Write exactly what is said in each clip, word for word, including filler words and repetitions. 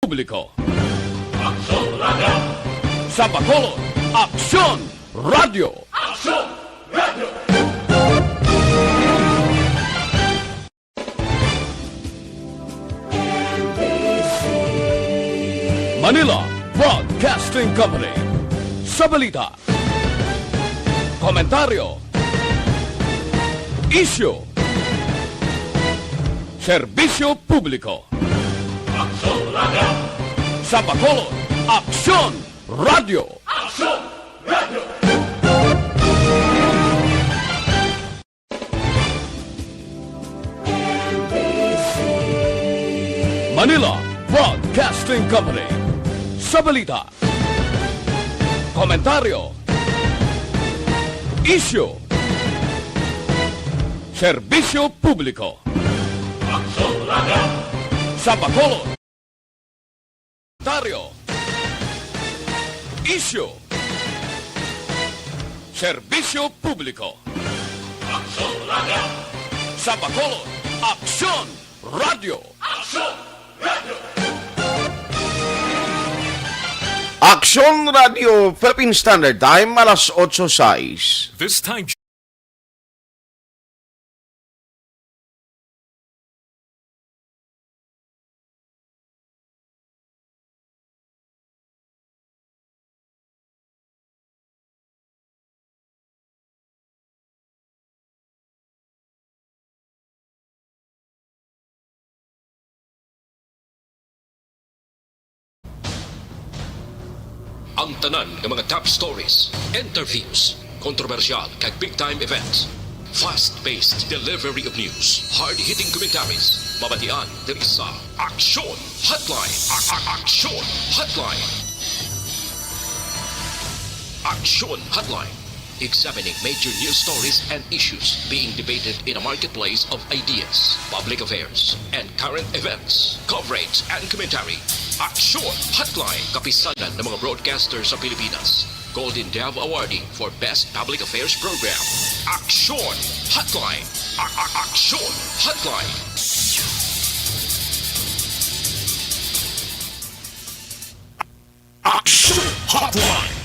Publiko. Aksyon Radio! Sa Bacolod, Aksyon Radio! Aksyon Radio! Manila Broadcasting Company. Sa balita, komentaryo, isyu, serbisyo publiko. Aksyon Radio! Sa Bacolod, Aksyon Radio! Aksyon Radio! Manila Broadcasting Company. Sa balita, komentaryo, isyu, serbisyo publiko. Aksyon Radio! Sa Bacolod, komentaryo, isyu, serbisyo publiko. Aksyon Radio! Sa Bacolod, Aksyon Radio! Aksyon Radio! Aksyon Radio Philippine Standard Time, alas otso sais. This time. Ang tanan nga mga top stories, interviews, kontrobersyal kag big time events. Fast-paced delivery of news, hard-hitting commentaries. Mabatian diri sa Aksyon Hotline. A- a- Aksyon Hotline. Aksyon Hotline. Examining major news stories and issues being debated in a marketplace of ideas, public affairs, and current events. Coverage and commentary. Aksyon Hotline. Kapisanan ng mga broadcaster sa Pilipinas. Golden Dove Awardee for Best Public Affairs Program. Aksyon Hotline. A- a- Aksyon Hotline. Aksyon Hotline.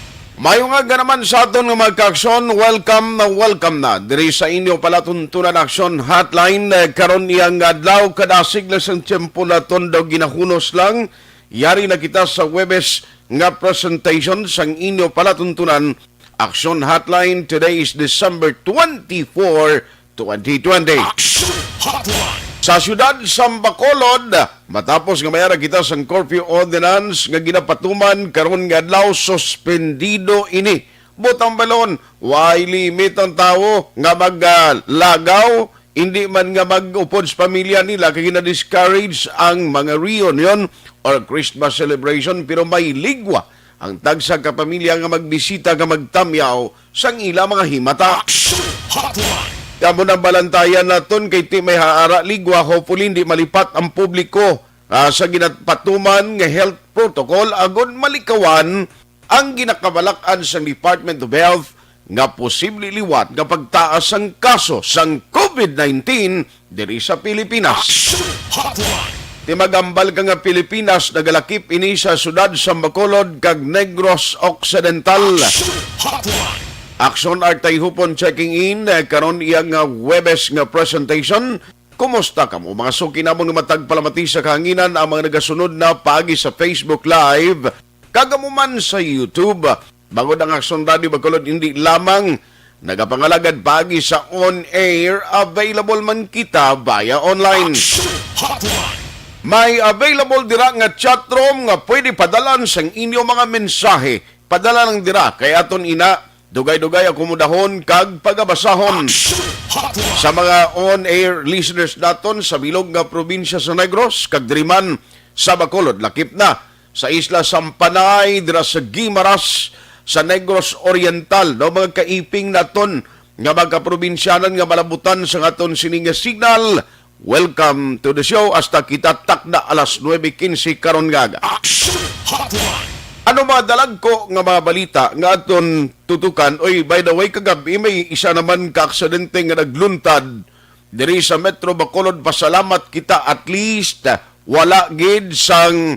Mayo nga ganaman sa aton nga mga kaaksyon, welcome na welcome na diri sa inyo palatuntunan Aksyon Hotline, eh, karon iyang adlaw, kadasig lang sang tiyempo naton daw ginahunos lang. Yari na kita sa Huwebes nga presentation sang inyo palatuntunan Aksyon Hotline. Today is December twenty-four, twenty twenty. Aksyon Hotline. Sa siyudad sa Bacolod, matapos nga mayara kita sang curfew ordinance nga ginapatuman karon nga adlaw, suspendido ini. Butang balon, way limit ang tawo nga maglagaw, indi man nga mag-upod sa pamilya nila, kay gina-discourage ang mga reunion or Christmas celebration, pero may ligwa ang tagsa ka pamilya nga magbisita nga magtamyaw sang ila mga himata. Action Hotline. Kamo nang balantayan naton kay ti may haara ligwa, hopefully hindi malipat ang publiko, ah, sa ginapatuman nga health protocol agod malikawan ang ginakabalak-an sang Department of Health nga posible liwat nga pagtaas sang kaso sang COVID nineteen diri sa Pilipinas. Action Hotline. Ti magambal ka nga Pilipinas, nagalakip ini sa siyudad sa Bacolod kag Negros Occidental. Action Hotline. Aksyon Artay Hupon checking in, eh, karon iya nga Huwebes nga presentation. Kumusta kamo, mga suki namon nga matag palamati sa kahanginan, ang mga nagasunod na paagi sa Facebook Live, kag amo man sa YouTube? Bangod ang Aksyon Radio Bacolod, hindi lamang nagapangalagad paagi sa on air, available man kita via online. Action Hotline. May available dira nga chat room nga pwede padalan sang inyo mga mensahe. Padala lang dira kay aton ina dugay-dugay akomodahon kag pagabasahon. Action Hotline. Sa mga on-air listeners naton sa bilog nga probinsya sa Negros kag diri man sa Bacolod, lakip na sa Isla Sampanay, dira sa Guimaras, sa Negros Oriental, no, mga kaiping naton nga mga kaprobinsyanan nga malabutan sa aton sini nga signal, welcome to the show. Hasta kita takna alas nuebe quince karon nga aga. Action Hotline. Ano mga dalagko nga mga balita nga aton tutukan? Oy, by the way, kagab-i may isa naman ka aksidente nga nagluntad diri sa Metro Bacolod. Pasalamat kita, at least, ah, wala gid sang,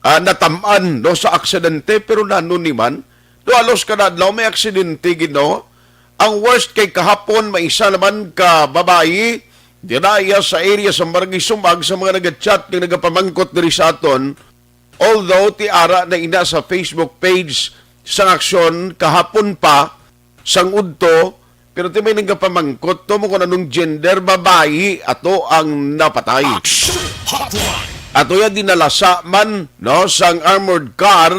ah, natam-an, no, sa aksidente, pero nano ni man? Do halos kada adlaw may aksidente gid, no? Ang worst kay kahapon, may isa naman ka babayi dira iya sa area sa Barangay Sumag, sa mga nagachat nga nagapamangkot diri sa aton. Although ti ara na ina sa Facebook page sang aksyon kahapon pa, sang udto, pero ti may nagapamangkot to mo kung anong gender, babayi ato ang napatay. Action Hotline. Ato ya dinalasa man, no, sang armored car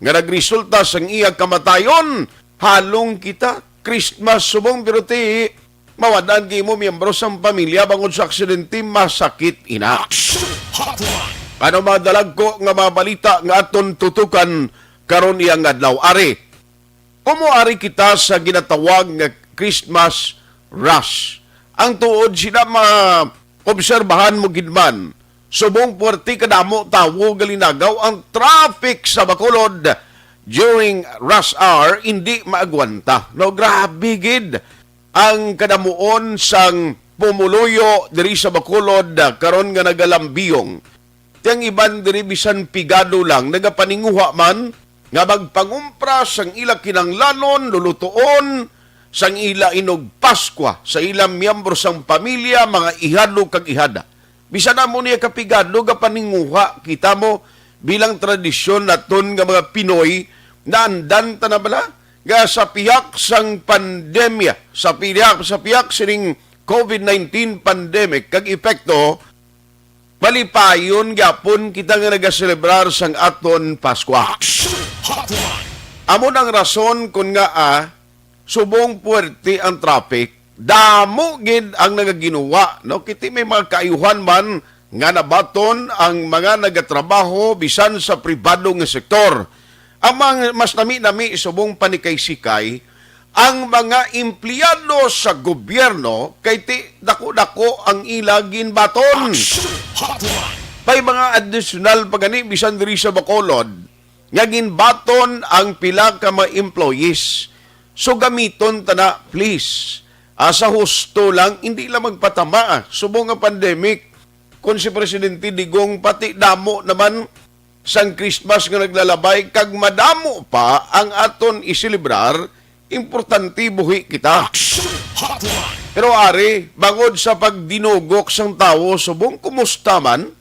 nga nagresulta sang iya kamatayon. Halong kita, Christmas subong, pero ti mawad-an kay imo miyembro sang pamilya bangod sa aksidente, masakit ina. Action Hotline. Ano mga dalagko nga mga balita nga aton tutukan karon iyang adlaw? Ari, kumuari kita sa ginatawag nga Christmas rush. Ang tuod sina maobserbahan mo gid man, subong puwerte kadamo tawo galinagaw ang traffic sa Bacolod during rush hour, hindi maagwanta. No, grabe gid ang kadamuon sang pumuluyo diri sa Bacolod, ah, karon nga nagalambiyong. Ti ang iban diri bisan pigado lang, nagapaninguha man nga magpangumpra sang ila kinahanglanon, lulutoon, sang ila inog Paskwa, sa ila miyembro sang pamilya, mga ihado kag ihada. Bisan amo niya kapigado, gapaninguha kita mo bilang tradisyon naton nga mga Pinoy, naandan ta na bala nga sa pihak sang pandemya, sa pihak, sa pihak sining covid nineteen pandemic kag epekto, malipayon gyapon kita nga nagaselebrar sang aton Paskwa. Action Hotline. Amo nang rason kon ngaa subong puwerte ang traffic, damo gid ang nagaginuwa, no? Kiti may mga kaayuhan man nga nabaton ang mga nagatrabaho bisan sa pribado nga sektor. Ang mga mas nami-nami subong panikay-sikay, ang mga empleyado sa gobyerno kay ti dako-dako ang ila ginbaton. Action Hotline. May mga additional pa gani bisan diri sa Bacolod nga ginbaton ang pila ka mga employees. So gamiton ta na, please. Ah, sa husto lang, hindi lang magpatama, ah, subong nga pandemic. Kung si Presidente Digong, pati damo naman sang Christmas nga naglalabay, kag madamo pa ang aton iselebrar, importante buhi kita. Action Hotline. Pero ari, bangod sa pagdinugok sang tawo subong, kumusta man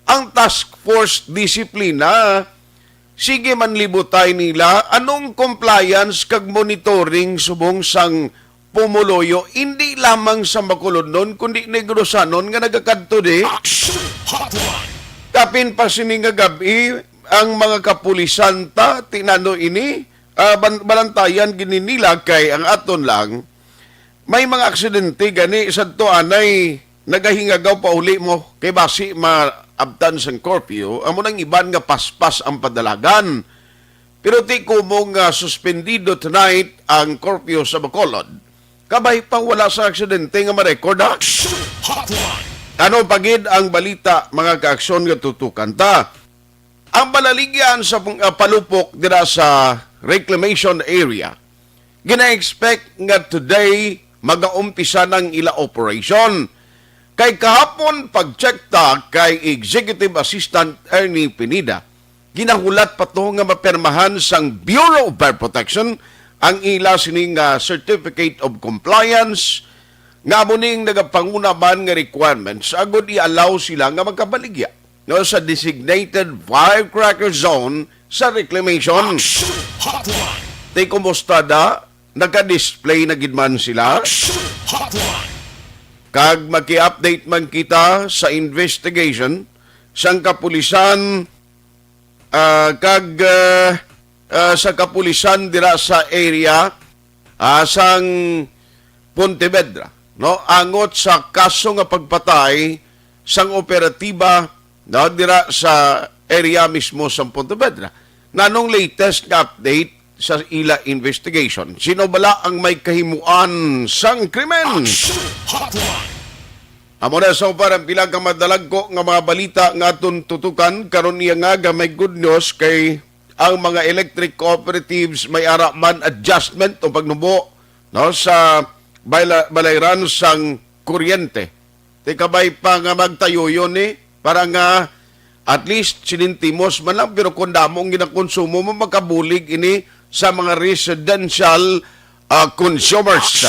ang Task Force Disiplina? Sige man libutay nila anong compliance kag monitoring subong sang pumuluyo, indi lamang sa Bacolodnon, kundi Negrosanon nga nagakadto di. Action Hotline. Kapin pa sini nga gab-i, ang mga kapulisan ta, tinano ini, ah, ban-, balantayan gini nila kay ang aton lang, may mga aksidente gani sadto anay nagahingagaw pauli mo kay basi maabtan sang curfew, amo nang iban nga paspas ang padalagan. Pero ti kumo nga suspendido tonight ang curfew sa Bacolod, kabay pang wala sa aksidente nga ma-record, ha? Action Hotline. Ano pa gid ang balita, mga kaaksyon, nga tutukan ta? Ang balaligyan sa pung-, ah, palupok dira sa reclamation area, gina-expect nga today magaumpisa ng ila operation. Kay kahapon, pag-check ta kay Executive Assistant Ernie Pineda, ginahulat pa to nga mapermahan sang Bureau of Fire Protection ang ila sini nga Certificate of Compliance, nga amo ning nagapanguna man nga requirements agud i-allow sila nga magkabaligya, no, sa designated firecracker zone sa reclamation. Action Hotline. Tay, kumusta da? Naka-display na gid man sila? Action Hotline. Kag maki-update man kita sa investigation sang kapulisan, ah, kag, ah, ah, sa kapulisan dira sa area, ah, sang Pontevedra, no? Angot sa kaso nga pagpatay sang operatiba, no, dira sa area mismo sa Pontevedra. Nanong latest nga update sa ila investigation? Sino bala ang may kahimuan sang krimen? Action Hotline. Amo na so far ang pila ka madalagko nga mga balita nga aton tutukan. Karon iya nga gamay good news kay ang mga electric cooperatives may ara man adjustment o pagnubo, no, sa bayla-, balayran sang kuryente. Ti kabay pa nga magtayuyon ni para nga At least, sinintimos man lang, pero kung damo ang ginakonsumo mo, makabulig ini sa mga residential, ah, consumers.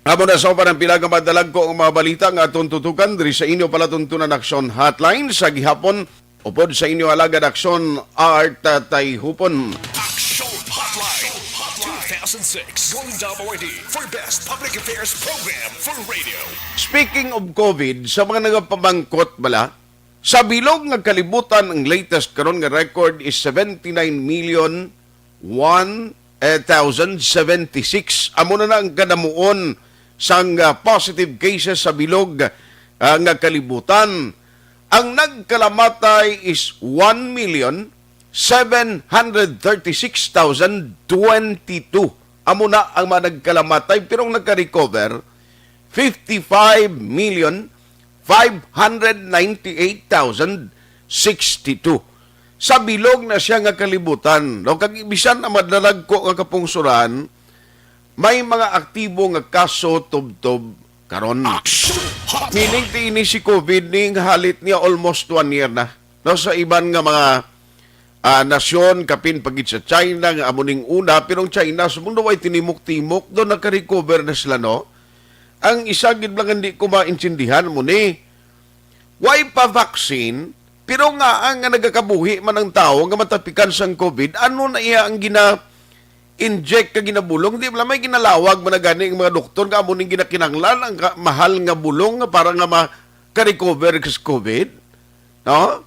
Amo na sa uban ang pila ka madalagko nga mga balita nga aton tutukan diri sa inyo palatuntunan Aksyon Hotline sa gihapon, upod sa inyo alagad Aksyon Art Tayhupon. Action Hotline two thousand six Golden Dome Awardee for Best Public Affairs Program for Radio. Speaking of COVID, sa mga nagapamangkot bala, sa bilog nga kalibutan, ang latest karon nga record is seventy-nine million one thousand seventy-six. Amo na na ang kadamuon sang, ah, positive cases sa bilog, ah, nga kalibutan. Ang nagkalamatay is one million seven hundred thirty-six thousand twenty-two. Amo na ang mga nagkalamatay, pero ang nagka-recover, fifty-five million five hundred ninety-eight thousand sixty-two. Sa bilog na siya nga kalibutan, no? Kag bisan ang madalagko nga kapungsuran, may mga aktibo nga kaso tubtob karon. Meaning, ti ini si COVID ni nga halit niya almost one year na. No, sa iban nga mga, ah, nasyon, kapin pa gid sa China, nga amo ning una, pero ang China, sa mundo, way tinimok-timok, do naka-recover na sila, no? Ang isa gid lang hindi ko maintindihan mo ni, way pa vaccine, pero nga ang nga nagakabuhi man ang tawo nga matapikan sang COVID, ano na iya ang gina-inject ka ginabulong? Di ba may ginalawag man na gani ang mga doktor nga amo ning ginakinanglan ang ka-, mahal nga bulong nga para nga maka-recover sa COVID? No?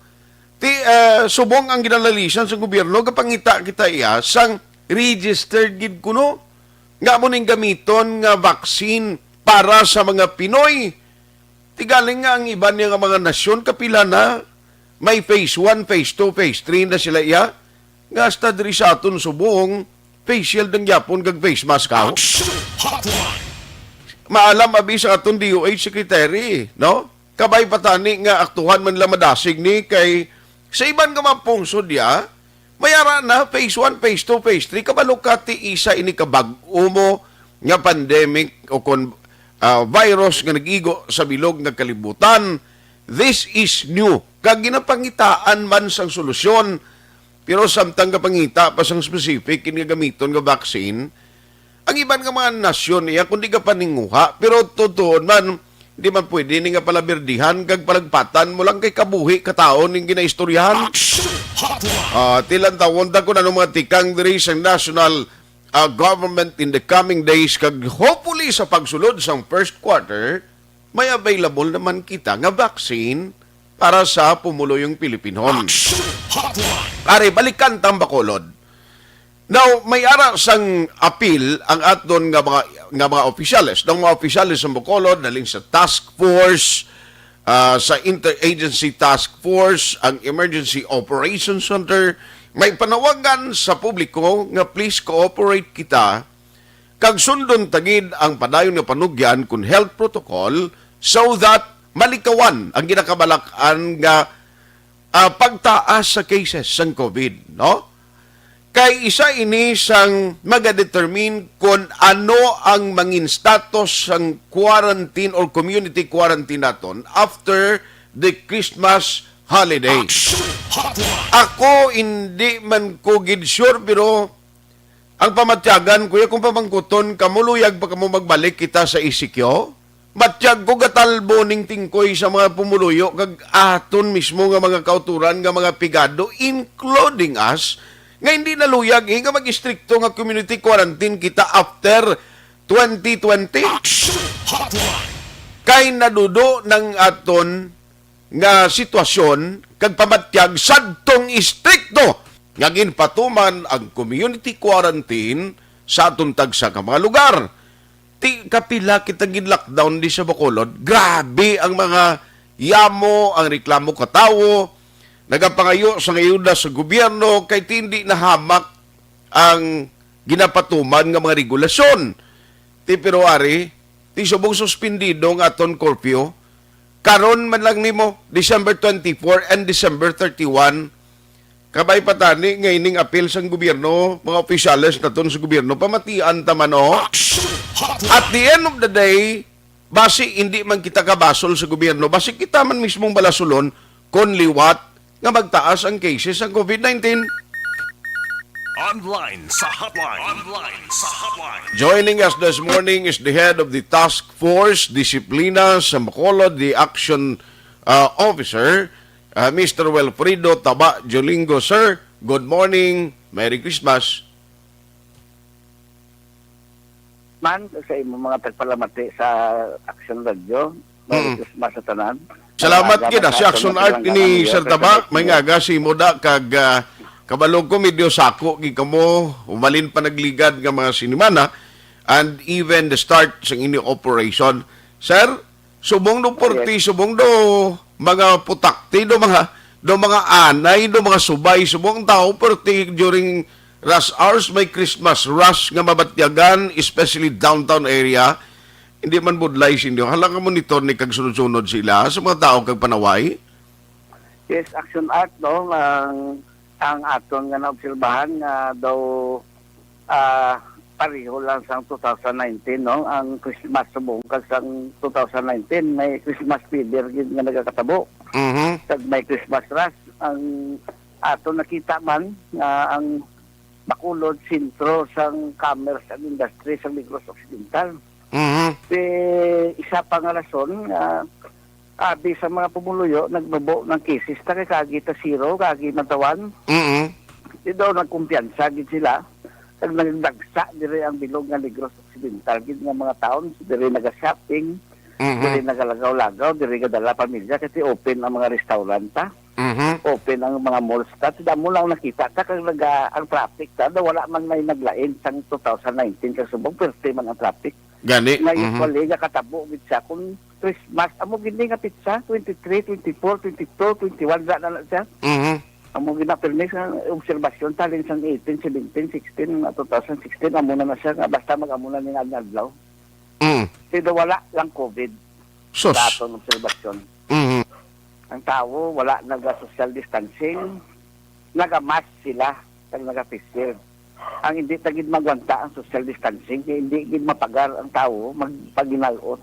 Ti, ah, subong ang ginalalisan sa gobyerno, gapangita kita iya sang registered gid kuno nga amo ning gamiton nga vaccine para sa mga Pinoy. Ti galing nga ang iban niya nga mga nasyon, kapila na may phase one, phase two, phase three na sila iya, nga hasta diri sa aton subong, face shield ang gyapon kag face mask, aho. Maalam abi sa aton D O H secretary, no? Kabay pa tani nga aktuhan man lang madasig ni kay sa iban nga mga pungsod ya, may ara na phase one, phase two, phase three, kabalo ka ti isa ini ka bag-o mo nga pandemic o kon, ah, virus nga nag-igo sa bilog nga kalibutan. This is new. Kag ginapangitaan man sang solusyon, pero samtang gapangita pa sang specific kini nga gamiton nga vaccine, ang iban nga mga nasyon iya kundi gapaninguha. Pero tuod-tuod man, di man pwede ni nga palabirdihan kag palagpatan mo lang kay kabuhi ka tawo ning ginaistoryahan. Ah, tilantawon ta kung ano mga tikang diri sa national, ah, government in the coming days, kag hopefully sa pagsulod sang first quarter, may available naman kita nga vaccine para sa pumuluyong Pilipinhon. Ari, balikan ta ang Bacolod. Now, may ara sang apil ang aton nga mga, nga mga opisyales. Ang mga opisyales sa Bacolod, nalin sa task force, ah, sa interagency task force, ang emergency operations center, may panawagan sa publiko nga please cooperate kita kag sundon ta gid ang padayon nga panugyan kun health protocol so that malikawan ang ginakabalak-an nga, ah, pagtaas sa cases sang COVID, no? Kay isa ini sang magadetermine kon ano ang mangin status sang quarantine or community quarantine naton after the Christmas holiday. Ako, hindi man ko gid sure, pero ang pamatyagan, kuya, kung pamangkuton kamo, luyag pa kamo magbalik kita sa E C Q? Matyag ko gatalbo ning tingkoy sa mga pumuluyo kag aton mismo nga mga kauturan nga mga pigado, including us, nga hindi na luyag, eh, nga mag-istrikto nga community quarantine kita after twenty twenty. Kay nadudo nang aton nga sitwasyon kag pamatyag sadtong istrikto nga ginpatuman ang community quarantine sa aton tagsa ka mga lugar. Ti, kapila kita gin-lockdown di sa Bacolod. Grabe ang mga yamo, ang reklamo ka tawo, nagapangayo sang ayuda sa gobyerno kay ti hindi nahamak ang ginapatuman nga mga regulasyon. Ti, pero ari, ti subong suspendido ang aton curfew. Karon man lang nimo, December twenty-four and December thirty-one, kabay pa tani nga ining apil sang gobyerno, mga opisyales naton sa gobyerno, pamatian ta man, oh. At the end of the day, basi hindi man kita kabasol sa gobyerno, basi kita man mismong balasulon, kon liwat nga magtaas ang cases sang COVID nineteen. Online sa hotline. Online sa hotline. Joining us this morning is the head of the Task Force Disiplina sa Bacolod, the Action, uh, Officer, uh, Mister Wilfredo Taba Jolingo. Sir, good morning. Merry Christmas. Man, sa imo mga tagpalamati sa Action Radio. Merry Mm. Christmas sa tanan. Salamat Maaga gid, man ah, sa si Action Action Art Art ni ni Sir Taba, may nga aga si Moda kag, ah, kabalo ko medyo sako gid kamo, umalin pa nagligad nga mga sinimana, and even the start sa inyo operation. Sir, subong do porti, Yes. subong do mga putakti, do mga, do mga anay, do mga subay, subong ang tao, porti during rush hours, may Christmas rush nga mabatyagan, especially downtown area. Hindi man budlay sa inyo. Hala ka monitor ni kag sunod-sunod sila sa mga tao kag panaway? Yes, Action Art, no? Ang, ang aton nga naobserbahan nga daw, ah, pareho lang sang two thousand nineteen, no? Ang Christmas subong kag sang two thousand nineteen, may Christmas fever gid nga nagakatabo. Mhm. Kag may Christmas rush. Ang aton nakita man nga ang Bacolod, sentro sang commerce and industry sa Negros Occidental. Mhm. Ti, isa pa nga rason nga abi sa mga pumuluyo nagnubo ng cases ta kay kagi ta zero, kagi man tawan. Mhm. Di daw nagkumpiyansa gid sila. Kag nagdagsa diri ang bilog nga Negros Occidental gid nga mga towns, diri naga-shopping, Mhm. diri nagalagaw-lagaw, diri gadala pamilya kasi open ang mga restaurant ta. Mhm. Open ang mga malls ta. Ti damo lang nakita ta kag naga, ang traffic ta, daw wala man may naglain sang two thousand nineteen kag subong, perte man ang traffic. Gani. Nga Mhm. usually nga katabo gid siya kung Christmas, amo gid ni nga petsa, twenty-three, twenty-four, twenty-two, twenty-one, wala na na siya. Mhm. Amo gid na permi sa obserbasyon, talin sang eighteen, seventeen, sixteen, nga two thousand sixteen, amo na na siya nga basta mag-amo na ni nga adlaw. Mm. Pero wala lang COVID Sus. sa aton obserbasyon. Mhm. Ang tawo wala naga-social distancing, naga-mask sila, kag naga-face shield. Ang hindi ta gid magwanta ang social distancing, kay hindi gid mapagar ang tawo magpaginal-ot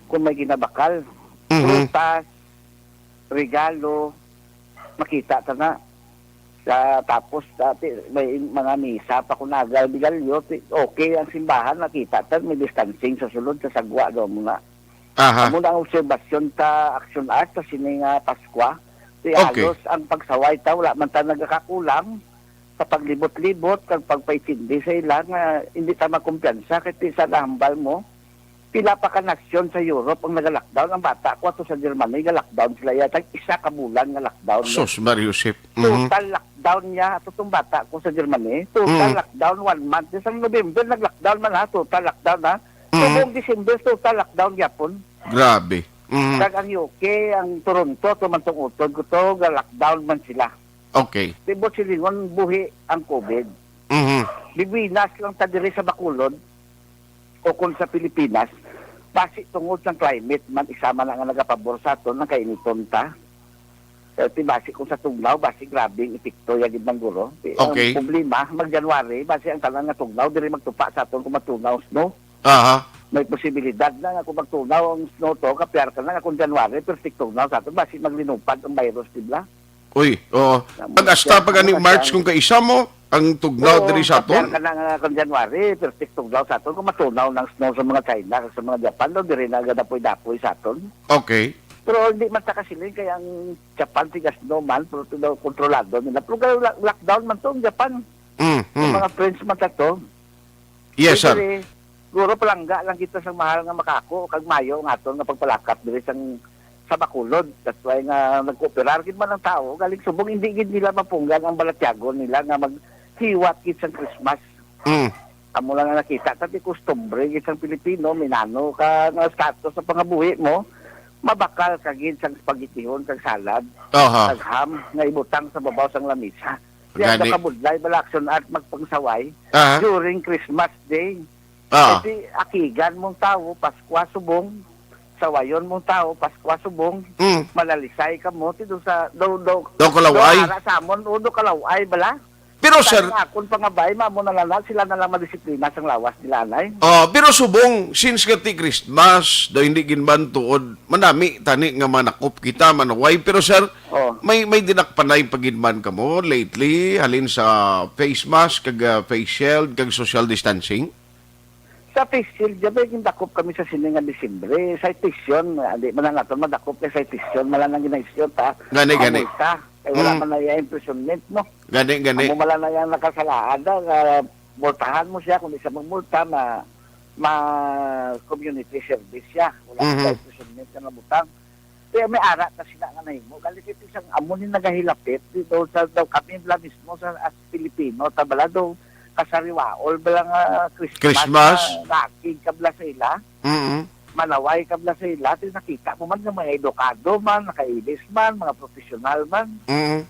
kung may ginabakal. Mhm. Prutas, regalo, makita ta na. Sa, tapos, dati, may mga misa pa kung naga-, bigalyo, ti-, okay ang simbahan, makita ta, may distancing sa sulod, sa sagwa, do mo na. Aha. Amo na ang obserbasyon ta, Action Art, sa sini nga Paskwa. Ti Okay. halos ang pagsaway ta, wala man ta nagakakulang sa paglibot-libot kag pagpaintindi sa ila nga hindi ta makumpiyansa kay ti sa nahambal mo, pila pa ka nasyon sa Europe ang naga-lockdown. Ang bata ko ato sa Germany, ga-lockdown sila yata isa ka bulan nga lockdown. Sus, Mario Josep. Mhm. Total lockdown niya ato tong bata ko sa Germany. Total Mhm. lockdown, one month. Sa November, nag-lockdown man ha, total lockdown ha. Mhm. Subong December, total lockdown gyapon. Grabe. Mhm. Kag ang U K, ang Toronto, to man tong utod ko to, ga-lockdown man sila. Okay. Tibot silingon, buhi ang COVID. Mhm. Bibinas lang ta diri sa Bacolod o kung sa Pilipinas, basi tungod sa climate man, isa man ang nagapabor sa aton, ang kainiton ta. Eh, ti basi kung sa tugnaw, basi grabe ang epekto ya gid man guro. Ti, ang Okay. problema, mag-January, basi ang tanan nga tugnaw, diri magtupa sa aton kung matunaw snow. Aha. May posibilidad na nga kung magtunaw ang snow to, kapiar ka na nga kung January, perfect tugnaw sa aton, basi maglinupad ang virus, di ba? Uy, oo. Pag hasta pa gani March, kung kaisa mo, ang tugnaw Oo, diri sa aton. Kapiar ka na nga kung January, perfect tugnaw sa aton. Kung matunaw ng snow sa mga China, sa mga Japan, no, diri na gadapoy-dapoy sa aton. Okay. Pero hindi man ta kasiling kay ang Japan, tigas no man, pero to daw kontrolado nila. Pero kay lock-, lockdown man to ang Japan. Mm, Ang mm. mga friends man ta to. Yes, Kaya sir. diri, siguro palangga lang kita sa mahal nga makako, kag mayo nga aton nga pagpalakat diri sang, sa Bacolod. That's why nga nagkooperar gid man ang tao. Galing subong, hindi gid nila mapunggan ang balatyagon nila nga maghiwat gid sang Christmas. Mm. Amo lang ang nakita ta, ti kustumbre gid sang Pilipino, minano ka nga status sa pangabuhi mo, mabakal ka gid sang spaghettihon kag salad, Aha. kag ham nga ibutang sa babaw sang lamisa. Di Gani. ang nakabudlay bala, Action Art, magpangsaway Aha. during Christmas Day. Ah. Kasi akigan mong tawo, Paskwa subong, sawayon mong tawo, Paskwa subong, Mm. malalisay ka mo, ti do sa, do, do, Do kalaway? do ara sa amon, o do kalaway bala. Pero, sir, ang akon pangabay, mamo na lang na, sila na lang madisiplina sang lawas nila, anay. Oh, pero subong, since nga ti Christmas, daw hindi ginban tuod, manami tani nga manakop kita, manaway. Pero, sir, Oh. may, may dinakpanay pa ginban kamo lately, halin sa face mask, kag, ah, face shield, kag social distancing? Sa face shield, di ba, gindakop kami sa sini nga Disyembre? Citation, ah, di man na naton madakop kay citation, man lang ang gina-issue ta. Gani, gani. Mamulta. Kay wala Mm. man na iya imprisonment, no? Gani, gani. Amo man lang na iya nakasalaan, da, nga multahan mo siya, kung di siya magmulta, ma-, ma-community service siya. Wala Mhm. siya imprisonment nga nabutang. Kaya may ara na sila nga nahimo. Gali kay isang amo ni nagahilapit dito sa daw kami bala mismo sa as Pilipino, ta bala daw kasariwaol bala nga Christmas, Christmas. Nga nakig ka bala sa ila, Mm. manaway ka bala sa ila, ti nakita mo man nga mga edukado man, nakailis man, mga professional man. Mm.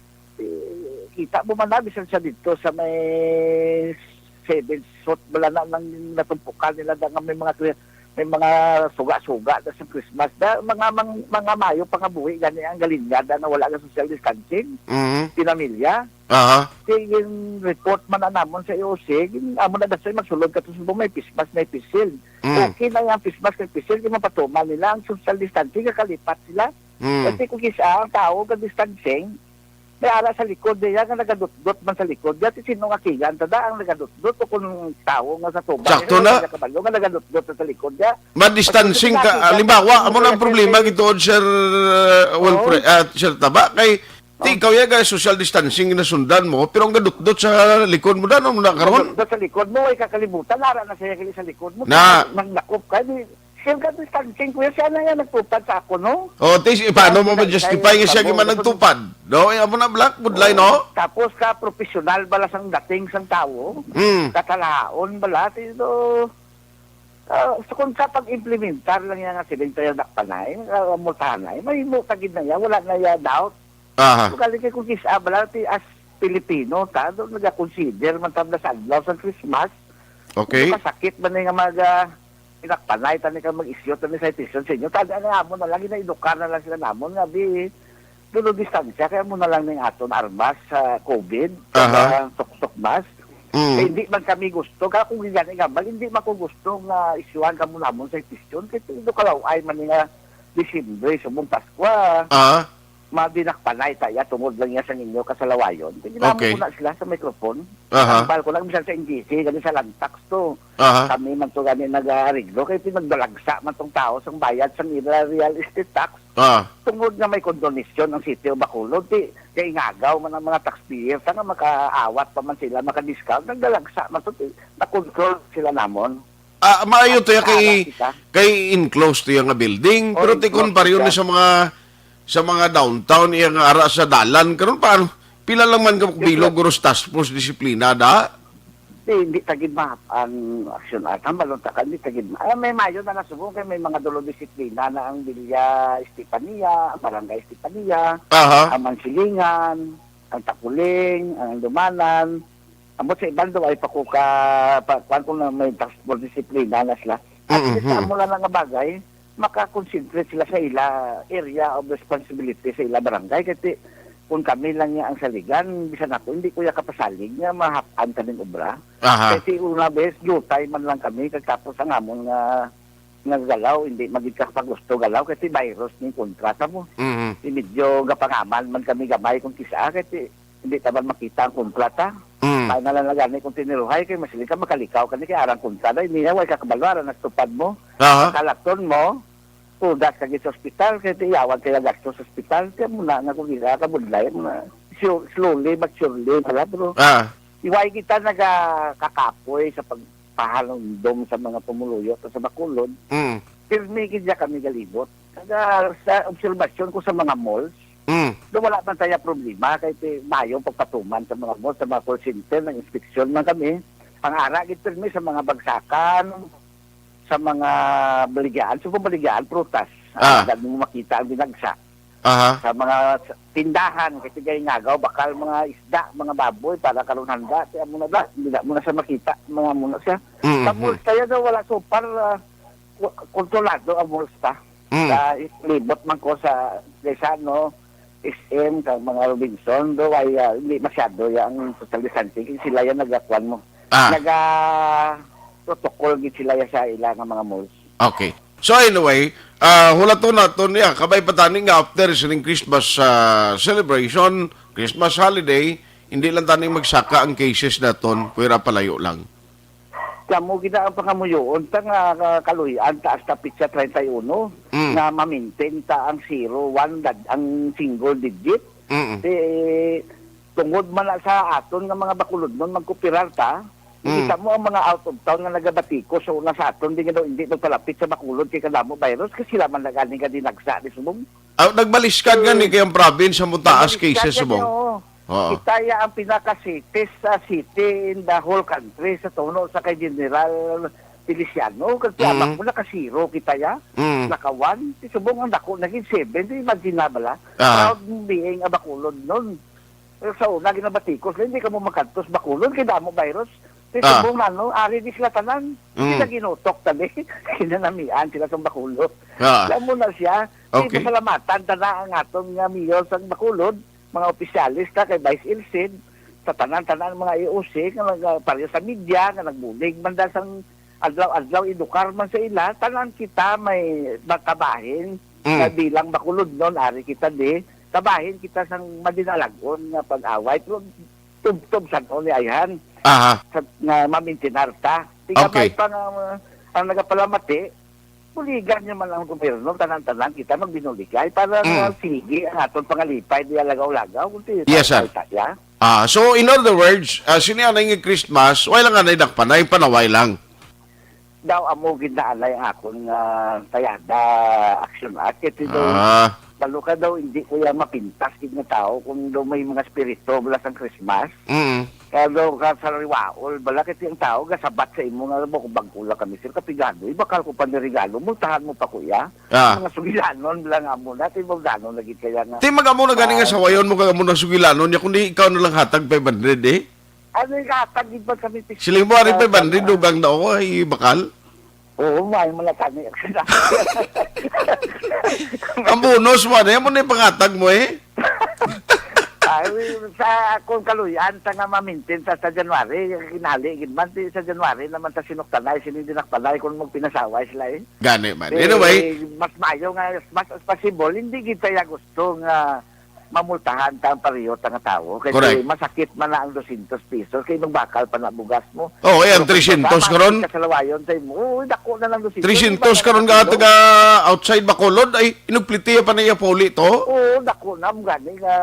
Eh, kita mo man na, bisan siya dito sa may Seven Sot, wala na nang natumpukan nila da nga may mga kri-, may mga suga-suga na sa Christmas. Da, mga mang-, mga mayo pangabuhi gani ang galinyada na wala nga social distancing. Mhm. Pinamilya. Aha. Kay yung report man na namon sa E O C, yung amo na dasay magsulod ka to sa may pismas, may pisil. Mm. Okay na yung pismas, may pisil, yung mapatuman nila ang social distancing, kakalipat sila. Mm. Kasi kung kisa ang tao ka distancing, may ara sa likod niya nga nagadutdot man sa likod niya. Ti sino nga kigan ta da ang nagadutdot o kung tawo nga sa tuba Sakto niya, na. Wala niya kabalo nga nagadutdot na sa likod niya. Ma-distancing ka. Kasi nakita Halimbawa, niya, amo na ang kaya problema kay gituod, Sir, uh, Wilfred, Oo. ah, Sir Taba, kay ti Oo. ikaw ya ga social distancing na sundan mo, pero ang gadutdot sa likod mo, dano mo na karon? Gadutdot sa likod mo, ay kakalibutan, ara na siya gali sa likod mo. Na. Kaya maglakop ka, di, Siyempre, distancing, kuya, siya na nga nagtupad sa ako, no? Oh, tis, eh, paano mo Ang ma-justify nga siya ang gima nagtupad? No, eh, amo na, Black, budlay, Oo. no? Tapos ka, professional bala sang dating sang tawo. Hmm. Katalaon bala, tino, ah, so kung sa pag-implementar lang yan nga siling tayo dakpanay, ah, multahanay, may mo tagid na yan, wala na ya doubt. Aha. Kung galing kay kung kis-, ah, bala, ti, as Pilipino, ta, do, nag-consider man tabla sa adlaw sa Christmas. Okay. Kung kasakit man nga mag, ah, pinakpanay, tani ka mag-isyu, tani sa itition sa inyo. Tani, ano, amo na lang, ginaedukar na lang sila namon nga, di, dulo distansya, kaya mo na lang ning aton armas sa covid, Aha. sa tuktok mask. Mm. Kaya hindi man kami gusto, kaya kung gani nga, hindi man ko gusto nga isyuhan kamo namon sa itition, kaya ito kalaw-ay man nga Disyembre, subong Paskwa. Ah. Madinakpanay ta iya tungod lang iya sa inyo kasalawayon. Sige, namo Okay. ko na sila sa microphone. Aha. Tambal ko lang, bisan sa N G C, gani sa Lantax to. Aha. Kami man to gani nag-aariglo, kay pinagdalagsa man tong tao sang bayad sang ila real estate tax. Ah. Tungod nga may condonisyon ang City of Bacolod, ti, kay ingagaw man ang mga taxpayer, ta nga makaawat pa man sila, makadiscount, nagdalagsa man to, ti, na-control sila namon. Ah, maayo to ya kay, Nakakala kita. kay enclosed to ya nga building, Oh, pero ti kon enclosed pareho na siya. sa mga, sa mga downtown, iya nga ara sa dalan, karon pa, ano, pila lang man ka Yes, bilog sir. Guro sa task force disiplina da? Di, hindi tagid ma-, ang action at ang balon ta ka, hindi tagid ma-, ah, may mayo na nasubong kay may mga dulo disiplina na ang Villa Estefania, ang Barangay Estefania, Aha. ang Mansilingan, ang Tapuling, ang Lumanan, Ambot sa iban daw, ay pa ko ka, pa, kuwan ko na may task force disiplina na sila. At Mm, least, mm. amo lang nga bagay, maka-concentrate sila sa ila area of responsibility sa ila barangay. Kasi kung kami lang niya ang saligan, bisan ako, hindi ko ya kapasalig nga mahap-an kaming obra. Aha. Kasi una bes, dutay man lang kami, kag tapos ang amon nga, nga galaw, hindi magigkapagusto galaw, kasi virus ning kontra sa mo. Mhm. Di medyo gapangaman man kami gamay kung kisa, kasi hindi ta man makita ang kontrata. Mm. May na lang gani kung tiniruhay kay masiling ka makalikaw kani kay arang kontrata. Hindi niya, way kakabalo, arang nagtupad mo. Aha. Kalaton mo, tudas ka gid sa ospital, kay tiyawan kaya gasto sa ospital. Kaya muna nga kung gila ka budlay, muna, sure, slowly but surely pala, bro. Ah. Iway kita nagakakapoy sa pagpahalumdom sa mga pumuluyo sa Bacolod. Mm. Pirmi gid niya kami galibot. Kaya sa obserbasyon ko sa mga malls, Mm. do wala man saya problema kay ti-, mayo pagpatuman sa mga malls, sa mga call center, nag-inspeksyon man kami. Ang ara gid pirmi sa mga bagsakan, sa mga baligyaan, sa mga baligyaan, prutas. Ah. Ah, dali mo makita ang binagsak. Aha. Sa mga s-, tindahan, kasi gay ngagaw, bakal mga isda, mga baboy, para karon handa, kaya mo na ba, hindi na mo na siya makita, mga mo na siya. Mm, Sa mm. malls kaya daw wala super, ah, ku-, kontrolado ang malls ta. Mm. Sa libot man ko sa, kaysa, no, S M, kag mga Robinson, do ay, ah, hindi masyado ya ang social distancing. Kay sila yan nagakuan mo. Ah. Naga-protocol gid sila ya sa ila nga mga malls. Okay. So anyway, ah, hulaton naton niya, kabay pa tani nga after sining Christmas, ah, celebration, Christmas holiday, hindi lang tani magsaka ang cases naton, pwera palayo lang. Kamo gid ang pangamuyoon ta nga, ah, kaluy-an ta hasta petsa treinta y uno Mm. nga ma-maintain ta ang zero, one dad, ang single digit. Mm. Ti, tungod man na sa aton nga mga bakulodnon, magkooperar ta. Mm. Kita mo ang mga out of town nga nagabatikos sa una sa aton, di nga daw hindi magpalapit sa Bacolod kay kadamo virus, kay sila man na gani nga dinagsa di subong. Ah, nagbaliskad gani kay ang province sa mataas cases subong. Oo. Oo. Kita ya ang pinaka-safest sa city in the whole country sa tuno sa kay General Feliciano. Kasi Mm. abak mo, naka-zero kita ya. Mm. Naka-one. Di subong ang dako na gid, seven. Di imagine na bala. Ah. Proud being a Bacolod nun. Pero sa una, ginabatikos na, hindi ka mo makantos Bacolod, kay damo virus. Di Ah. subong na, no? Ari di sila tanan. Mm. Sila ginutok tali. Kinanamian sila sa Bacolod. Ah. Alam mo na siya, di Okay. pasalamatan tana ang aton nga mayor sa Bacolod, mga opisyalis ta kay Vice Elcid, sa tanan-tanan mga E O C nga nag-, pareho sa media nga nagbulig man da sang adlaw-adlaw edukar man sa ila, tanan kita may matabahin Mm. nga bilang Bacolodnon, ari kita di, tabahin kita sang madinalag-on nga pag-away, pero tubtob san-o ni ayhan Aha. sa, nga mamintinar ta. Di Okay. gamay pa nga, uh, ang nagapalamati, buligan niya man ang gobyerno, tanan-tanan kita magbinuligay para Mm. nga sige ang aton pangalipay diya lagaw-lagaw, kung ti-, Yes, sir. tayo tayo. Ah, so in other words, ah, sini anay nga Christmas, way lang anay dakpanay, panaway lang. Daw amo gid na anay ang akon nga tayada, action at kay ti daw, Ah. balo ka daw, hindi ko yan mapintas gid nga tao kung daw may mga spirito, bala sang Christmas. Mm. Kaya daw ka sa riwaol, bala kay ti ang tao gasabat sa imo nga, "Bag-, bag-o lang kami, sir, kapigado, ibakal ko pa ni regalo, multahan mo pa, kuya." Ah. Mga sugilanon lang amo na, ti magdano na gid kaya nga. Ti mag-amo na gani nga Ah. sawayon mo kag amo na sugilanon niya, kundi ikaw na lang hatag five hundred, eh. Ano yung hatag gid man kami, Siling mo, ari five hundred, dugang na ako, ay, bakal. Oo, may mga tani. Ang bonus mo, ano, yan mo na yung pangatag mo, eh. Ay, sa akong kaluyan, sa nga mamintin sa, sa January, kinali, gid man, ti sa January naman sa sinuktanay, sini dinakpanay, kung magpinasaway sila, eh. Gani man. Eh, Anyway. mas mayo nga, as much as possible, hindi gid tayo gusto nga mamultahan ta ang pareho ta nga tawo. Kay Correct. masakit man na ang dosyentos pesos, kay magbakal pa na bugas mo. Oo, eh, ang Pero kung tresyentos magbakal karon? ka sa lawayon sa imo, oo, dako na lang dosyentos. Tresyentos Di ba karon nga nga taga outside Bacolod, ay, inugplitiya pa na iya pauli to? Oo, dako na, ang gani nga,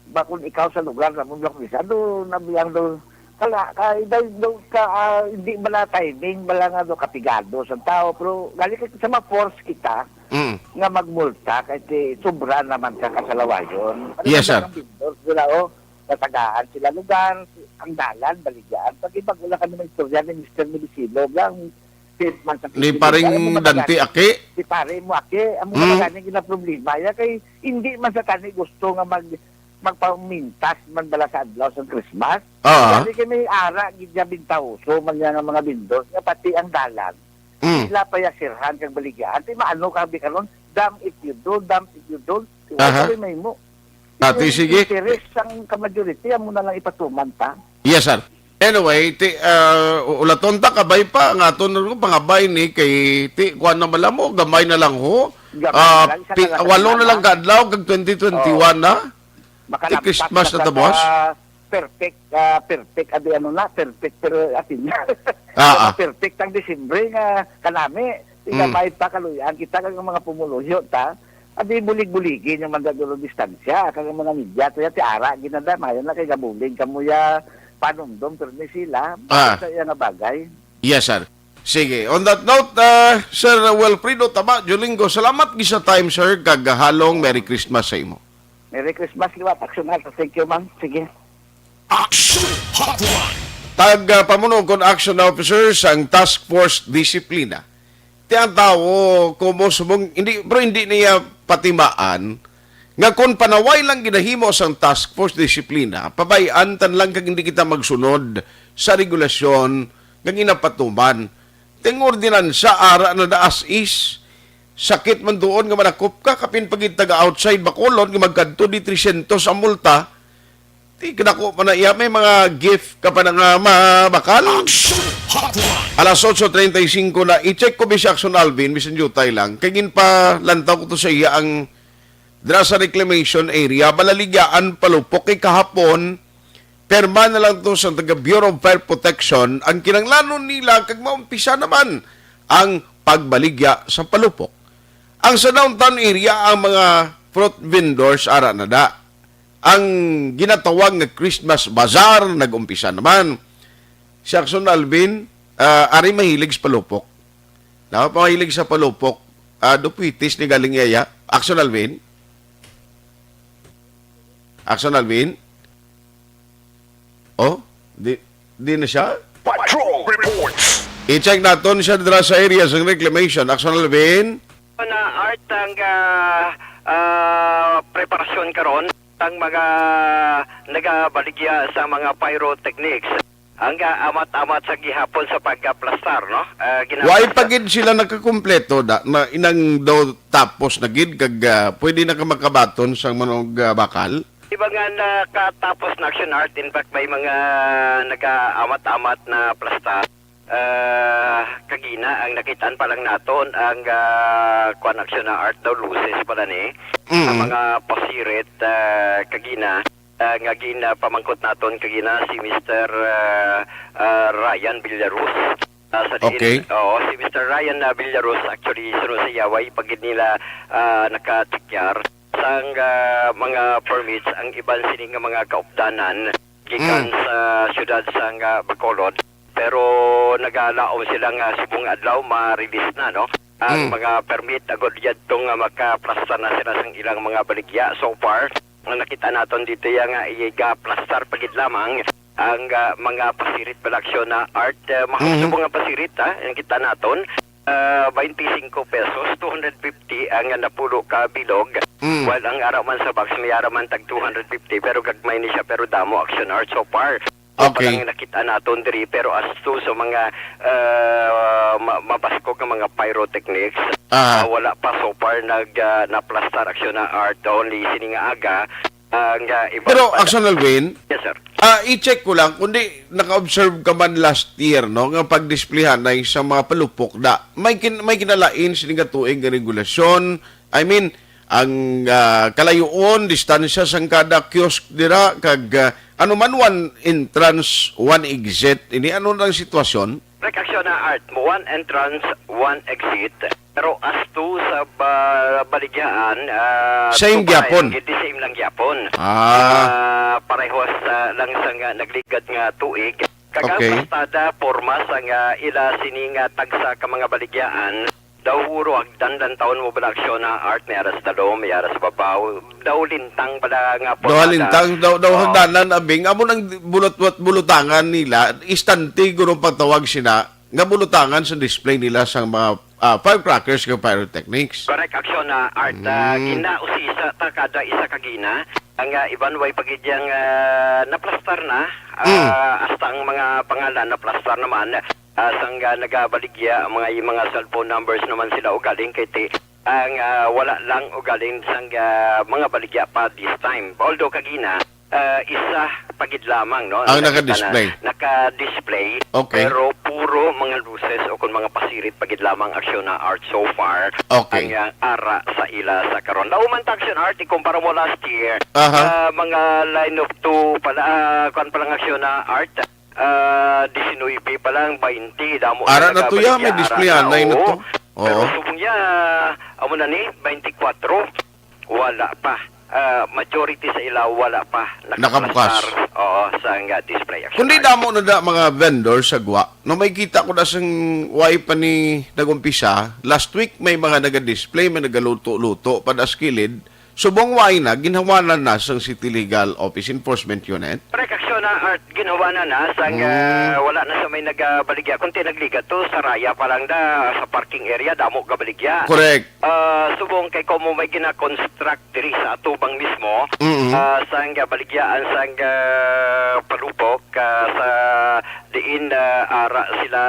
ba kung ikaw sa lugar na mo, Bisado, nabiyang do, kala, ka, daw, daw, ka, ah, hindi bala timing, bala nga do, kapigado sa tao, pero gali ka sa ma-force kita, Mm. nga magmulta kay ti sobra naman ka kasalawayon. Ano Yes, naman sir. ang vendors nila, oh? Natagaan sila lugar, ang dalan, baligyaan. Pag ibag wala kami ng istorya ni Mister Medicilo, ang state man sa Ni Pilipinas, Paring alam mo na Dante ba gani? Aki? Si pare mo, Aki, ang mga Mm. gani ginaproblema, ya kay hindi man sa tani gusto nga mag magpamintas man bala sa adlaw sa Christmas. Ah. Kasi kay may ara gid nga bintahoso man niya nga mga vendors nga pati ang dalan. Mm. Sila pa ya sirhan kag baligya. Ante maano ka bi karon? Dump if you do, dump if you don't. Aha. Wala may mo. Ate, Yung sige. Interes sang kamajority, amo na lang ipatuman ta. Yes, sir. Anyway, ti, ah, ulaton ta, kabay pa, ang aton na rin, pangabay ni kay, ti, kuwan na bala mo, gamay na lang ho. Gamay Ah, na lang, isa pi-, na lang sa walo na semana. lang ka adlaw, kag twenty twenty-one Oo. na. Makalagpas Ti Christmas na na ta, sa boss? Perfect, ah, perfect, abi, ano na, perfect, pero atin. Ah, Sa ah. perfect ang Disyembre nga kanami, Mm. tinabay pa, kaluyan kita, kag ang mga pumuluyo ta, abi, bulig-buligi niyo man da dulo distansya, kag ang mga media, to ya, ti ara, ginadamayan na kay gabulig kamo ya, panumdom, pero ni sila, Ah. bakit sa iya nga bagay? Yes, sir. Sige. On that note, ah, Sir Wilfredo Taba, Jolingo, salamat gid sa time, sir, kag halong Merry Christmas sa imo. Merry Christmas liwat, Action Alta. Thank you, ma'am. Sige. Action Hotline. Tag, ah, pamuno kon action officer sang Task Force Disiplina. Ti ang tawo, kumo subong, hindi, pero hindi niya patimaan nga kon panaway lang ginahimo sang Task Force Disiplina, pabay-an tan lang kag hindi kita magsunod sa regulasyon nga ginapatuman. Ting ordinansa, ara na da as is. sakit man doon nga manakop ka, kapin pagid taga outside Bacolod nga magkadto di tresyentos ang multa. Di kadako pa na iya, may mga gift ka pa na nga mabakal. Action Hotline. Alas otso treinta y cinco na, i-check ko bi si Action Alvin, bisan jutay lang. Kay ginpalantaw ko to sa iya ang dira sa reclamation area, Balaligyaan, Palupok, kay kahapon, perma na lang to sa taga Bureau of Fire Protection, ang kinanglanon nila kag maumpisa naman ang pagbaligya sa Palupok. Ang sa downtown area, ang mga fruit vendors, ara na da. Ang ginatawag nga Christmas Bazaar, nag-umpisa naman. Si Action Alvin, ah, ari mahilig sa Palupok. Dapat mahilig sa Palupok. Ah, dupwitis ni galing iya. Action Alvin? Action Alvin? Oh, di, di na siya? Patrol Reports. I-check naton siya dira sa area sang reclamation. Action Alvin? Na art ang, ah, ah, preparasyon karon ang mga nagabaligya sa mga pyrotechnics. Ang, ah, amat-amat sa gihapon sa pagkaplastar, no? Ah, Why ginaplastar. Pa gid sila nakakumpleto da, na inang daw tapos na gid kag, ah, pwede na ka makabaton sang manog, ah, bakal? Di ba nga nakatapos na action art? In fact, may mga nagaamat-amat na plastar. Ah, kagina, ang nakitaan pa lang naton, ang, ah, kuan, action na art daw, luces pala ni. Mm. Ang mga pasirit, ah, kagina, ah, nga gin, ah, pamangkot naton kagina, si Mister, ah, ah, Ryan Villarus. Ah, sa diin, Okay. Oo, si Mister Ryan, ah, Villarus, actually, suno sa Yaway, pagid nila, ah, nakatikyar sang, ah, mga permits ang iban sini nga mga kaupdanan gikan Mm. sa siyudad sang, ah, Bacolod. Pero nagalaom sila nga subong adlaw ma-release na, no? Ang Mm. mga permit agud yadto nga makaplastar na sila sang ilang mga baligya. So far, ang nakita naton dito ya nga igaplastar pa gid lamang ang, ah, mga pasirit balaksyon na art, ah, mahal Mhm. subong nga pasirit, ha, ang kita naton. Ah, twenty-five pesos, two hundred fifty ang napulo ka bilog. Mm. While ang ara man sa box, may ara man tag two hundred fifty, pero gagmay ni siya, pero damo action art so far. So, Okay. Parang nakita naton diri, pero as to sa mga, ah, ma-, mabaskog nga mga pyrotechnics, Ah. ah, wala pa so far nag, ah, naplastar action na art, only sini nga aga, ah, nga iba Pero, pa. Action Alvin, Yes, sir. ah, i-check ko lang, kundi naka-observe ka man last year, no, nga pagdisplayhan na sa mga palupok na may kin-, may kinalain sini nga tuig nga regulasyon. I mean, ang, ah, kalayuon, distansya sang kada kiosk dira, kag, ah, ano man, one entrance, one exit. Ini ano na ang sitwasyon? Correct, action na art mo, one entrance, one exit. Pero as to sa ba-, baligyaan, ah, Same to gyapon. Barangay, the same lang gyapon. Ah. Ah, parehas, ah, lang sa nga nagligad nga tuig. Kag ang Okay. Plastada, porma sa nga ila sini nga tagsa ka mga baligyaan, daw puro agdan lang taon mo bala aksyon na art, may ara sa talom, may ara sa babaw. Daw lintang bala nga Duha pormada. Lintang, daw, daw Oo. Hagdanan, abing, amo nang bulot-, bulutangan nila, istante, guro pagtawag sina, nga bulutangan sa display nila sa mga, ah, firecrackers nga pyrotechnics. Correct, aksyon na art, ah, Mm. ginausisa ta kada isa ka gina. Ang, ah, iban way pagid yang, ah, naplastar na, Mm. ah, hasta ang mga pangalan naplastar naman. Ah, sang, ah, nagabaligya, ang mga, yung mga cellphone numbers naman sila ugaling kay ti-, ang, ah, wala lang ugaling sang, ah, mga baligya pa this time. Although kagina, ah, isa pagid lamang, no? Ang Nakita na, naka-display. Naka-display, Okay. pero puro mga luces o kung mga pasirit pagid lamang aksyon na art so far. Okay. Ang, ah, ara sa ila sa karon. Dauman ta aksyon art, ikumpara mo last year, Aha. ah, mga line of two pala, ah, kuwan palang aksyon na art, ah, diecinuebe pa lang, twenty, damo Ara na na to, ya, nagabaligya, may ara display, na, anay na oo. to. Pero Oo. Subong ya, amo na ni, twenty-four, wala pa. Ah, majority sa ila, wala pa. Nakabukas. Nakaplastar, oo, sa nga display. Kundi damo na da mga vendor sa gwa. No, may kita ko na sang way pa ni nag-umpisa. Last week, may mga naga-display, may nagaluto-luto pa da sa kilid. Subong way na, ginhawanan na sang City Legal Office Enforcement Unit. Correct, aksyon na, Art, ginhawanan na sang, Mm. ah, wala na sa may nagabaligya. Kunti nagligat to, sa raya pa lang da, sa parking area, damo gabaligya. Correct. Ah, subong kay komo may gina-construct diri sa atubang mismo, Mm-mm. ah, sang baligyaan sang, ah, Palupok, ah, sa diin, ah, ara sila,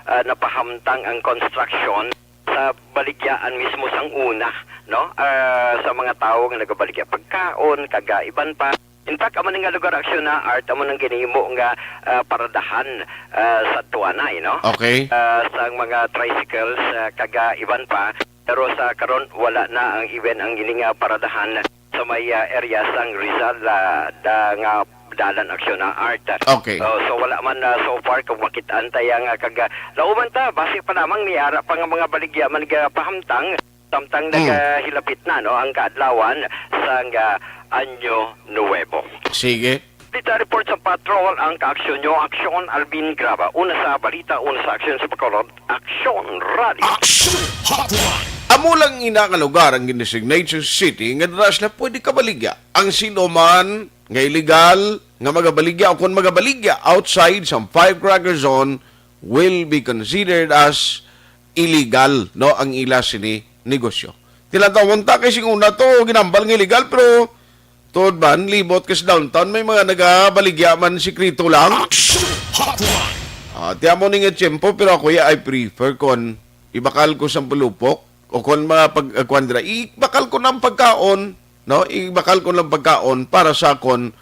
ah, napahamtang ang construction. ah, baligyaan mismo sang una, no? Ah, sa mga tawo nga nagabaligya pagkaon, kag, ah, iban pa. In fact, amo ni nga lugar aksyon na art, amo nang ginhimo nga, ah, paradahan, ah, sa tuanay, no? Okay. Ah, sang mga tricycles, ah, kag, ah, iban pa. Pero sa karon, wala na ang even ang ining, ah, paradahan sa may, ah, area sang Rizal, ah, da nga dalan aksyon na art. Okay. Oh, so wala man, ah, so far kung makit-an ta yang, ah, kag, ah, lauman ta, basi pa lamang may ara pa nga mga baligya man ga pahamtang, samtang Mm. nagahilapit na, no, ang kaadlawan sang, ah, Anyo Nuevo. Sige. Dito report sa patrol ang kaaksyon nyo, Aksyon Alvin Graba. Una sa balita, una sa aksyon sa Bacolod, Aksyon Radio. Action Hotline. Amo lang ina nga lugar ang gin-designate sa city nga dira sila pwede kabaligya. Ang sino man nga illegal nga magabaligya o kon magabaligya outside sa firecracker zone will be considered as illegal, no, ang ila sini negosyo. Tilantawon ta kay sing una to ginambal nga illegal, pero tuod man, libot ka sa downtown, may mga nagabaligya man, sikreto lang. Action Hotline. Ah, ti amo ni nga tiyempo, pero ako ya, I prefer kon ibakal ko sa pulupok o kon mga pag, ah, kuwan dira, ibakal ko ng pagkaon, no? Ibakal ko ng pagkaon para sa akon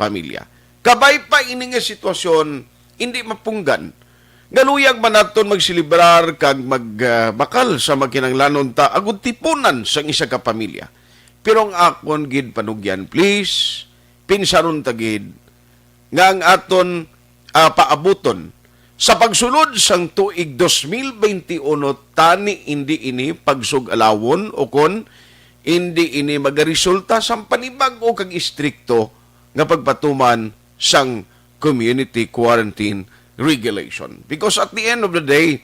pamilya. Kabay pa ini nga sitwasyon, hindi mapunggan. Nga luyag man naton magselebrar kag magbakal sa makinanglanon ta agud tipunan sang isa ka pamilya. Pero ang akon gid panugyan, please, pinsaron ta gid nga ang aton, ah, paabuton sa pagsulod sang tuig dos mil benti uno, tani indi ini pagsug-alawon o kon indi ini magaresulta sang panibag-o kag istrikto nga pagpatuman sang community quarantine regulation. Because at the end of the day,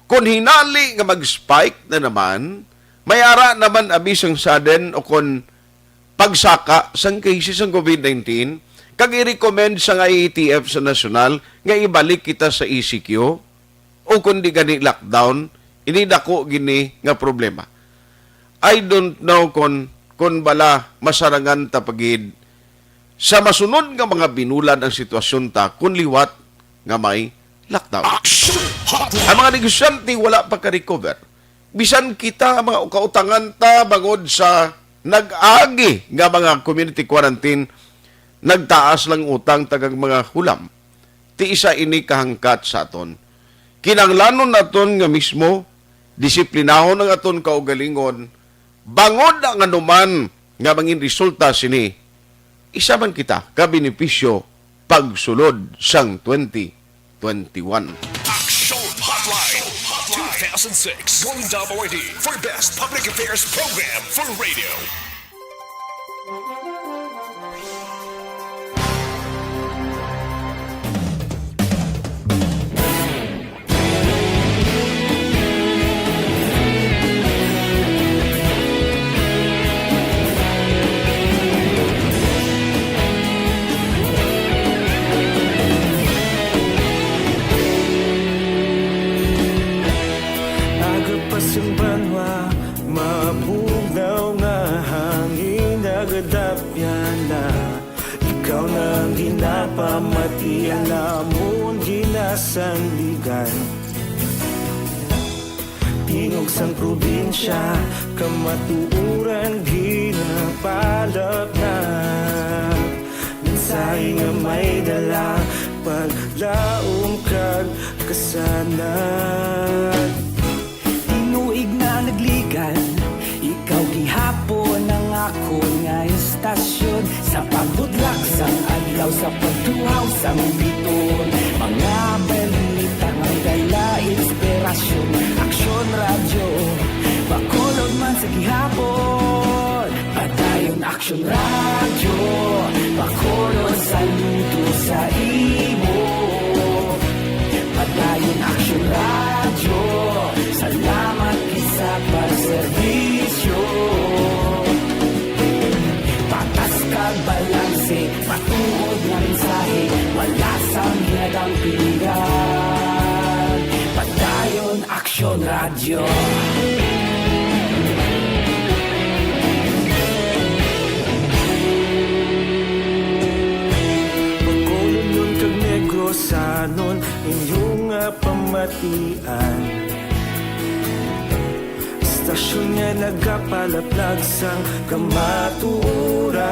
kung hinali nga mag-spike na naman, may ara naman abi sang sudden o kon pagsaka sang cases sang covid nineteen, kag i-recommend sang I A T F sa nasyonal nga ibalik kita sa E C Q o kundi gani lockdown, ini dako gini nga problema. I don't know kon, kon bala masarangan ta pa gid sa masunod nga mga binulan ang sitwasyon ta kon liwat nga may lockdown. Action Hotline. Ang mga negosyante wala pa ka-recover. Bisan kita, mga kautangan ta bangod sa nag-agi nga mga community quarantine, nagtaas lang utang ta kag mga hulam. Ti isa ini kahangkat sa aton. Kinahanglanon naton nga mismo disiplinahon ang aton kaugalingon, bangod ang anuman nga mangin resulta sini, isa man kita ka benepisyo pagsulod sang twenty twenty-one. Action Hotline two thousand six Golden Dome Awardee for Best Public Affairs Program for Radio. Aga pa sang banwa, mabugnaw nga hangin, nagadapyan na. Ikaw na ang ginapamati, alamon ginasandigan. Tingog sang probinsya, kamatuoran ginapalapnap. Mensahe nga may dala, paglaom kag kasanag. Tinuig na nagligan, ikaw gihapon ang akon nga istasyon. Sa pagbudlak sang adlaw, sa pagtuhaw sang biton, mga balita nga may dala inspirasyon. Aksyon Radyo, Bacolod man sa gihapon. Padayon Aksyon Radyo, Bacolod, saludo sa imo. Padayon Aksyon Radyo, salamat gid sa pagserbisyo. Patas kag balanse, matuod nga mensahe, wala sang ginadampingan. Padayon Aksyon Radyo. Bacolodnon kag Negrosanon, inyo nga pamatian. Istasyon nga nagapalaplag sang kamatuoran.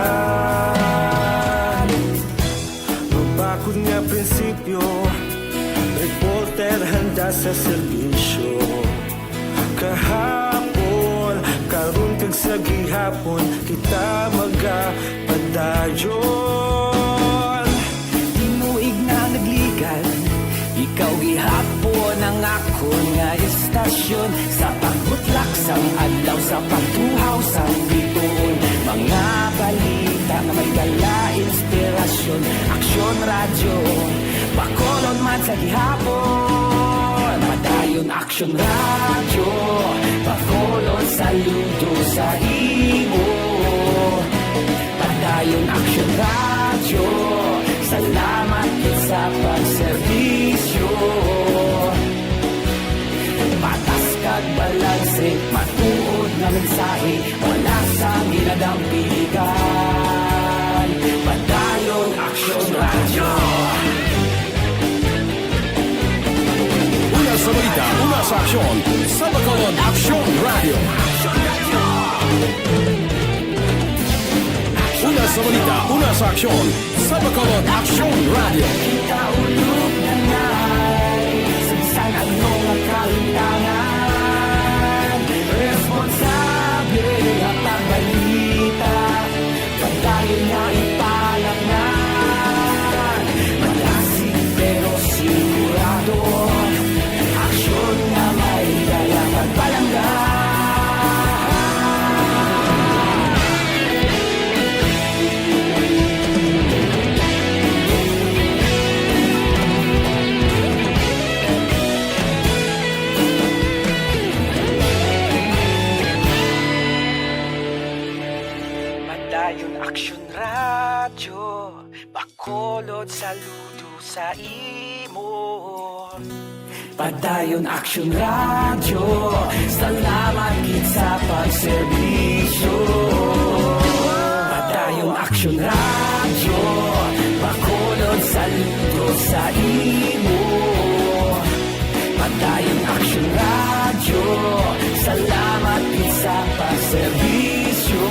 Mabakod nga prinsipyo, reporter handa sa serbisyo. Kahapon, karon kag sa gihapon, kita magapadayon. Tinuig na nagligan, ikaw gihapon ang akon nga istasyon. Sa pagbutlak sang adlaw, sa pagtuhaw sang bituon, mga balita nga may dala inspirasyon. Aksyon Radyo, Bacolod man sa gihapon. Padayon Aksyon Radyo, Bacolod, saludo sa imo. Padayon Aksyon Radyo, salamat gid sa pagserbisyo. Patas kag balanse, matuod nga mensahe, wala sang ginadampigan. Padayon Aksyon Radyo. Una sa balita, una sa aksyon, sa Bacolod Aksyon Radyo. Una sa balita, una sa aksyon, sa Bacolod Aksyon Radyo. Kita ulog na nai, sa bisan ano nga kahintangan, responsable nga pagbalita. Padayon nga ipalaknag, malasig pero sigurado. Aksyon nga may dala pagpalangga. Padayon Aksyon Radyo, Bacolod, saludo sa imo. Padayon Aksyon Radyo, salamat gid sa pagserbisyo. Padayon Aksyon Radyo, Bacolod, saludo sa imo. Padayon Aksyon Radyo, salamat gid sa pagserbisyo.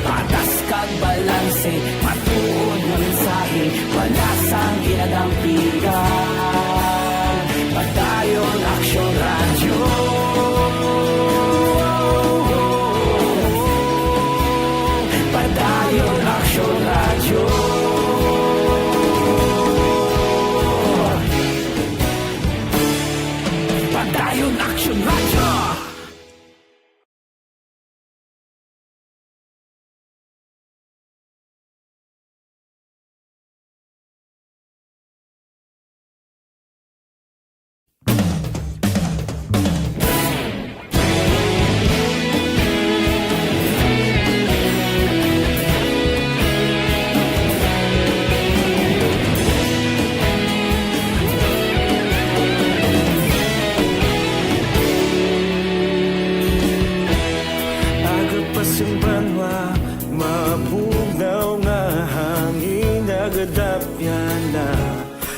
Patas kag balanse, matuod nga mensahe, wala sang ginadampigan. Padayon Aksyon Radyo. Padayon Aksyon Radyo. Padayon Aksyon Radyo. Aga pa sing banwa, mabugnaw nga hangin nagadapyan na.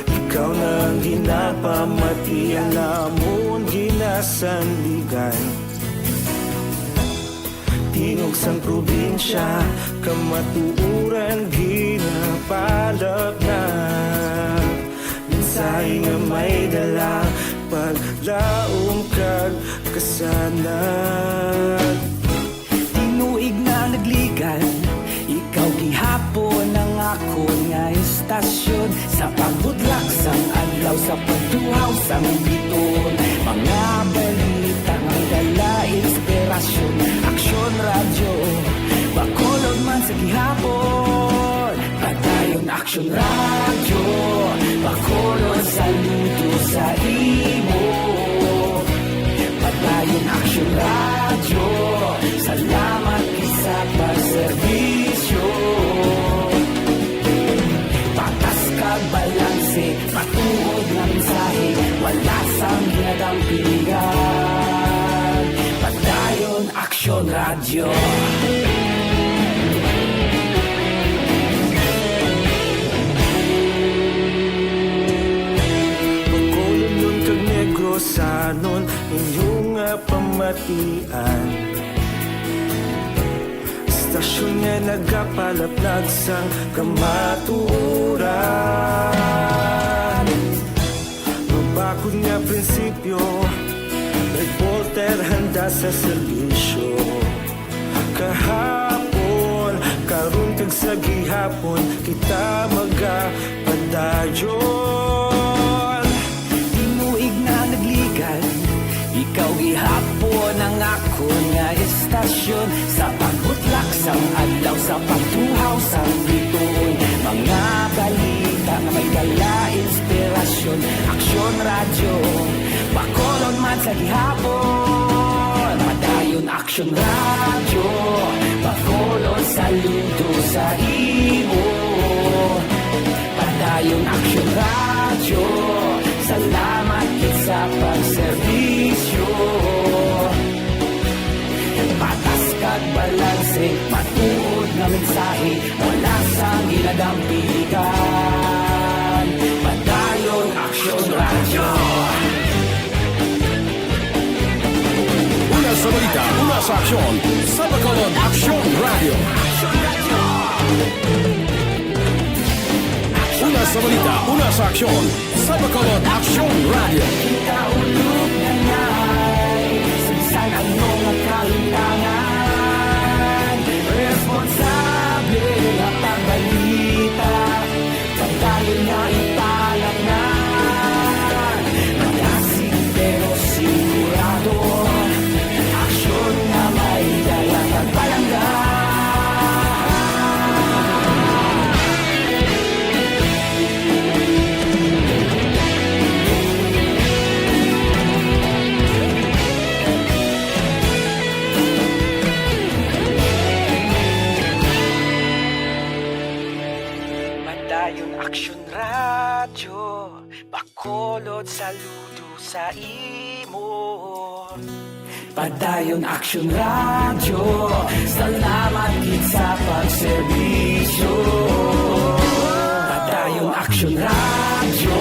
Ikaw na ang ginapamati, ang amon ginasandigan. Tingog sang probinsya, kamatuoran ginapalaknag. Mensahe nga may dala, paglaom kag kasanag. Tinuig na nagligan, ikaw gihapon ang akon nga istasyon. Sa pagbutlak sang adlaw, sa pagtuhaw sang bituon, mga balita nga dala inspirasyon. Aksyon Radyo, Bacolod man sa gihapon. Padayon Aksyon Radyo, Bacolod, saludo sa imo. Padayon Aksyon Radyo, salamat gid sa pagserbisyo. Patas kag balanse, matuod nga mensahe, wala sang ginadampigan. Padayon Aksyon Radyo. Bacolodnon kag Negrosanon, inyong Tian. Istasyon nga nagapalaplag sang kamatuoran. Mabakod nga prinsipyo, reporter handa sa serbisyo. Kahapon, karon, kag sa gihapon, kita magapadayon. Tinuig na nagligan, ikaw gihapon ang akon nga istasyon. Sa pagbutlak sang adlaw, sa pagtuhaw sang bituon, mga balita nga may dala inspirasyon. Aksyon Radyo, Bacolod man sa gihapon. Padayon Aksyon Radyo, Bacolod, saludo sa imo. Padayon Aksyon Radyo, salamat gid sa pagserbisyo. Patas kag balanse, matuod nga mensahe, wala sang ginadampigan. Padayon Aksyon Radyo. Una sa balita, una sa aksyon, sa Bacolod Aksyon Radyo. Una sa balita, una sa aksyon, sa Bacolod Aksyon Radyo. Kita ulog na nay, sa bisan ano nga kahitangan, responsable nga pagbalita. Padayon nga ipalatnan, magasig pero sigurado, aksyon nga may dala kag palangga. Padayon Aksyon Radyo, Bacolod, saludo sa imo. Padayon Aksyon Radyo, salamat gid sa pagserbisyo. Padayon Aksyon Radyo,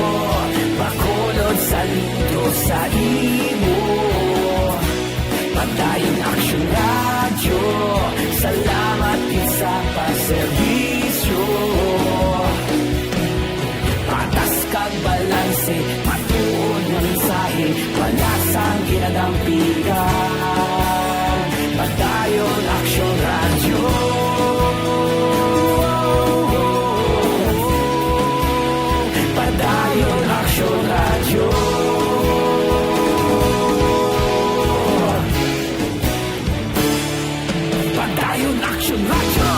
Bacolod, saludo sa imo. Padayon Aksyon Radyo, salamat gid sa pagserbisyo. Patas kag balanse, matuod nga mensahe, wala sang ginadampigan. Padayon Aksyon Radyo. Padayon Aksyon Radyo. Padayon Aksyon Radyo.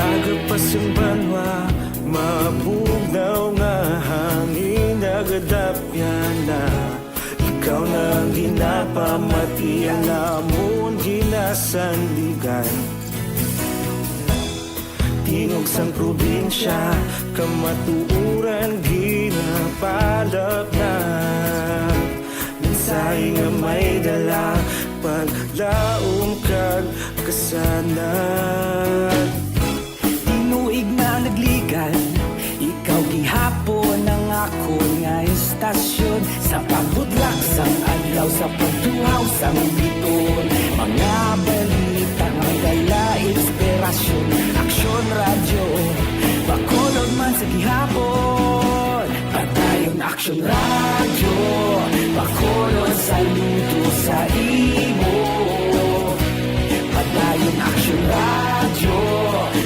Aga pa sang banwa, mabugnaw nga hangin nagadapyan na. Ikaw na ang ginapamati, ang amon ginasandigan. Tingog sang probinsya, kamatuoran ginapalapnag. Mensahe nga may dala, paglaom kag kasanag. Tinuig na nagligan, ikaw gihapon ang akon nga istasyon. Sa pagbutlak sang adlaw, sa pagtuhaw sang bituon, mga balita nga may dala inspirasyon. Aksyon Radyo, Bacolod man sa gihapon. Padayon Aksyon Radyo, Bacolod, saludo sa imo. Padayon Aksyon Radyo,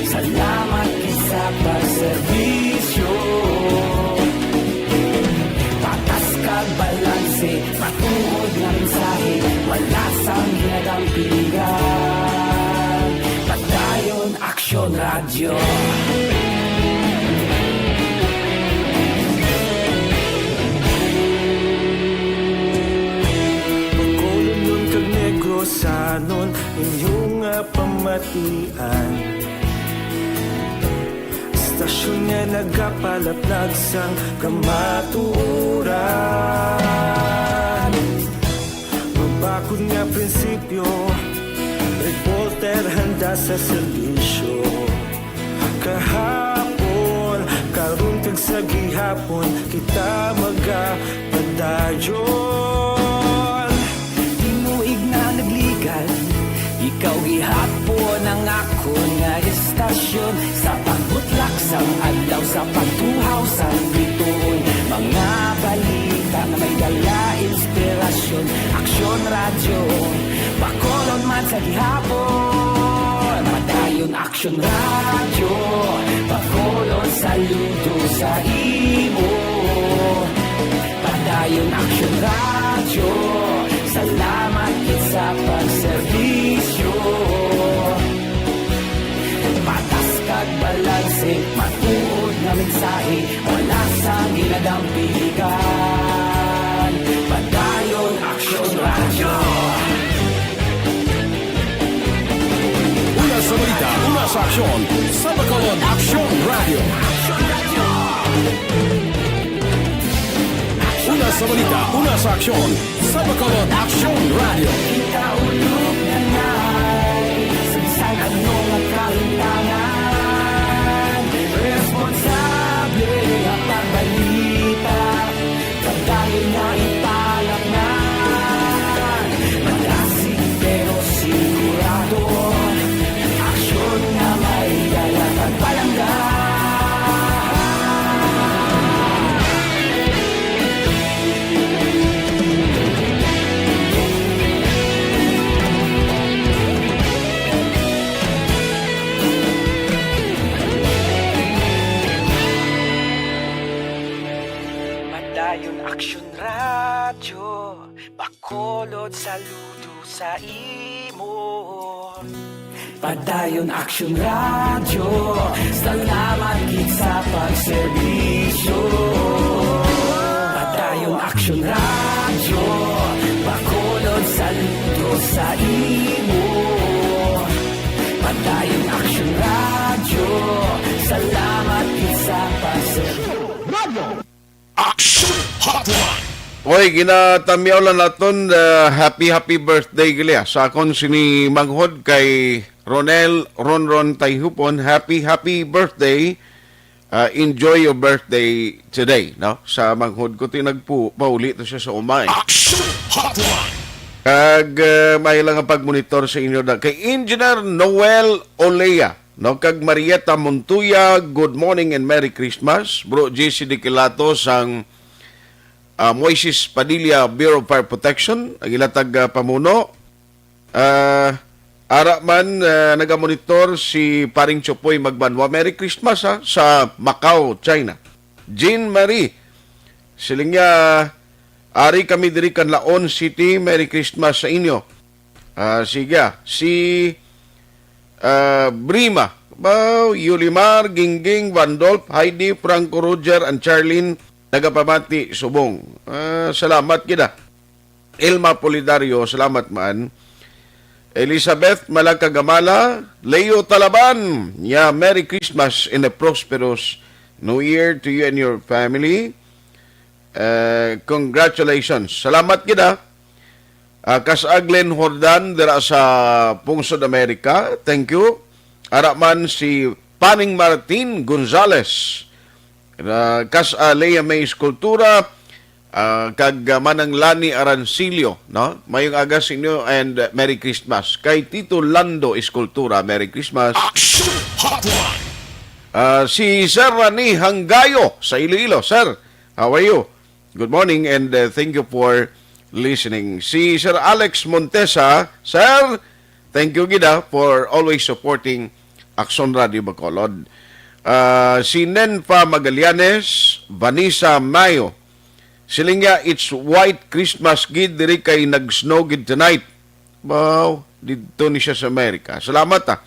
salamat gid sa pagserbisyo. Patas kag balanse, matuod nga mensahe, wala sang ginadampigan. Padayon Aksyon Radyo. Sanon inyong nga pamatian, istasyon nga nagapalaplag sang kamatuoran. Mabakod nga prinsipyo, reporter handa sa serbisyo. Kahapon, karon kag sa gihapon, kita magapadayon. Tinuig na nagligan, ikaw gihapon ang akon nga istasyon. Sa pagbutlak sang adlaw, sa pagtuhaw sang bituon, mga balita nga may dala inspirasyon. Aksyon Radyo, Bacolod man sa gihapon. Padayon Aksyon Radyo, Bacolod saludo sa imo. Padayon Aksyon Radyo, salamat gid sa pagserbisyo. Patas kag balanse, matuod nga mensahe, wala sang ginadampiligan. Padayon Aksyon Radyo. Una sa balita, una sa aksyon, sa Bacolod Aksyon Radyo. Una sa balita, una sa aksyon, sa Bacolod Aksyon Radyo. Kita ulog na ngay, sa bisan ano nga kahintangan, responsable nga pagbalita. Padayon nga ipalaknag, malasig pero sigurado. Aksyon nga may dala kag palangga. Padayon Aksyon Radyo, Bacolod saludo sa imo. Padayon Aksyon Radyo, salamat gid sa pagserbisyo. Padayon Aksyon Radyo, Bacolod saludo sa imo. Padayon Aksyon Radyo, salamat gid sa pagserbisyo. Action Hotline. Oy, ginatamyaw lang naton, uh, happy, happy birthday gali, ah, sa akon sini manghod kay Ronel Ronron Tayhupon. Happy, happy birthday. Uh, enjoy your birthday today, no? Sa manghod ko, tinagpo, pauli to siya sa umay. Action Hotline. Kag, uh, may lang ang pagmonitor sa inyo na kay Engineer Noel Olea. No, kag Marieta Montoya, good morning and Merry Christmas. Bro J C Diquilato sang, ah, Moises Padilla Bureau of Fire Protection, ang ilatag, ah, pamuno. Ah, ara man, ah, nagamonitor si Paring Chopoy Magbanwa. Merry Christmas, ha, sa Macau, China. Jean Marie, siling niya, ari kami diri Canlaon City. Merry Christmas sa inyo. Ah, sige, ah. Si, ah, Brima, Bao, Yulimar, Gingging, Vandolp, Heidi, Franco, Roger, and Charlene, nagapamati subong. Ah, salamat gid, ah. Elma Polidario, salamat man. Elizabeth Malakagamala, Leo Talaban, ya, Merry Christmas and a prosperous New Year to you and your family. Eh, congratulations. Salamat gid, ah. Ah, Kas-a Glenn Hordan dira sa Pungsod America. Thank you. Ara man si Paning Martin Gonzales. Ah, Kas-a Lea May Escultura, ah, kag, ah, Manang Lani Arancilio, no? Mayong aga sa inyo and, ah, Merry Christmas. Kay Tito Lando Escultura, Merry Christmas. Action Hotline. Ah, si Sir Rani Hanggayo sa Iloilo. Sir, how are you? Good morning and, uh, thank you for listening. Si Sir Alex Montesa, Sir, thank you gid, ah, for always supporting Aksyon Radio Bacolod. Ah, si Nenfa Magallanes, Vanessa Mayo, siling niya, "It's white Christmas gid diri kay nag-snow gid tonight." Wow, didto ni siya sa Amerika. Salamat, ah.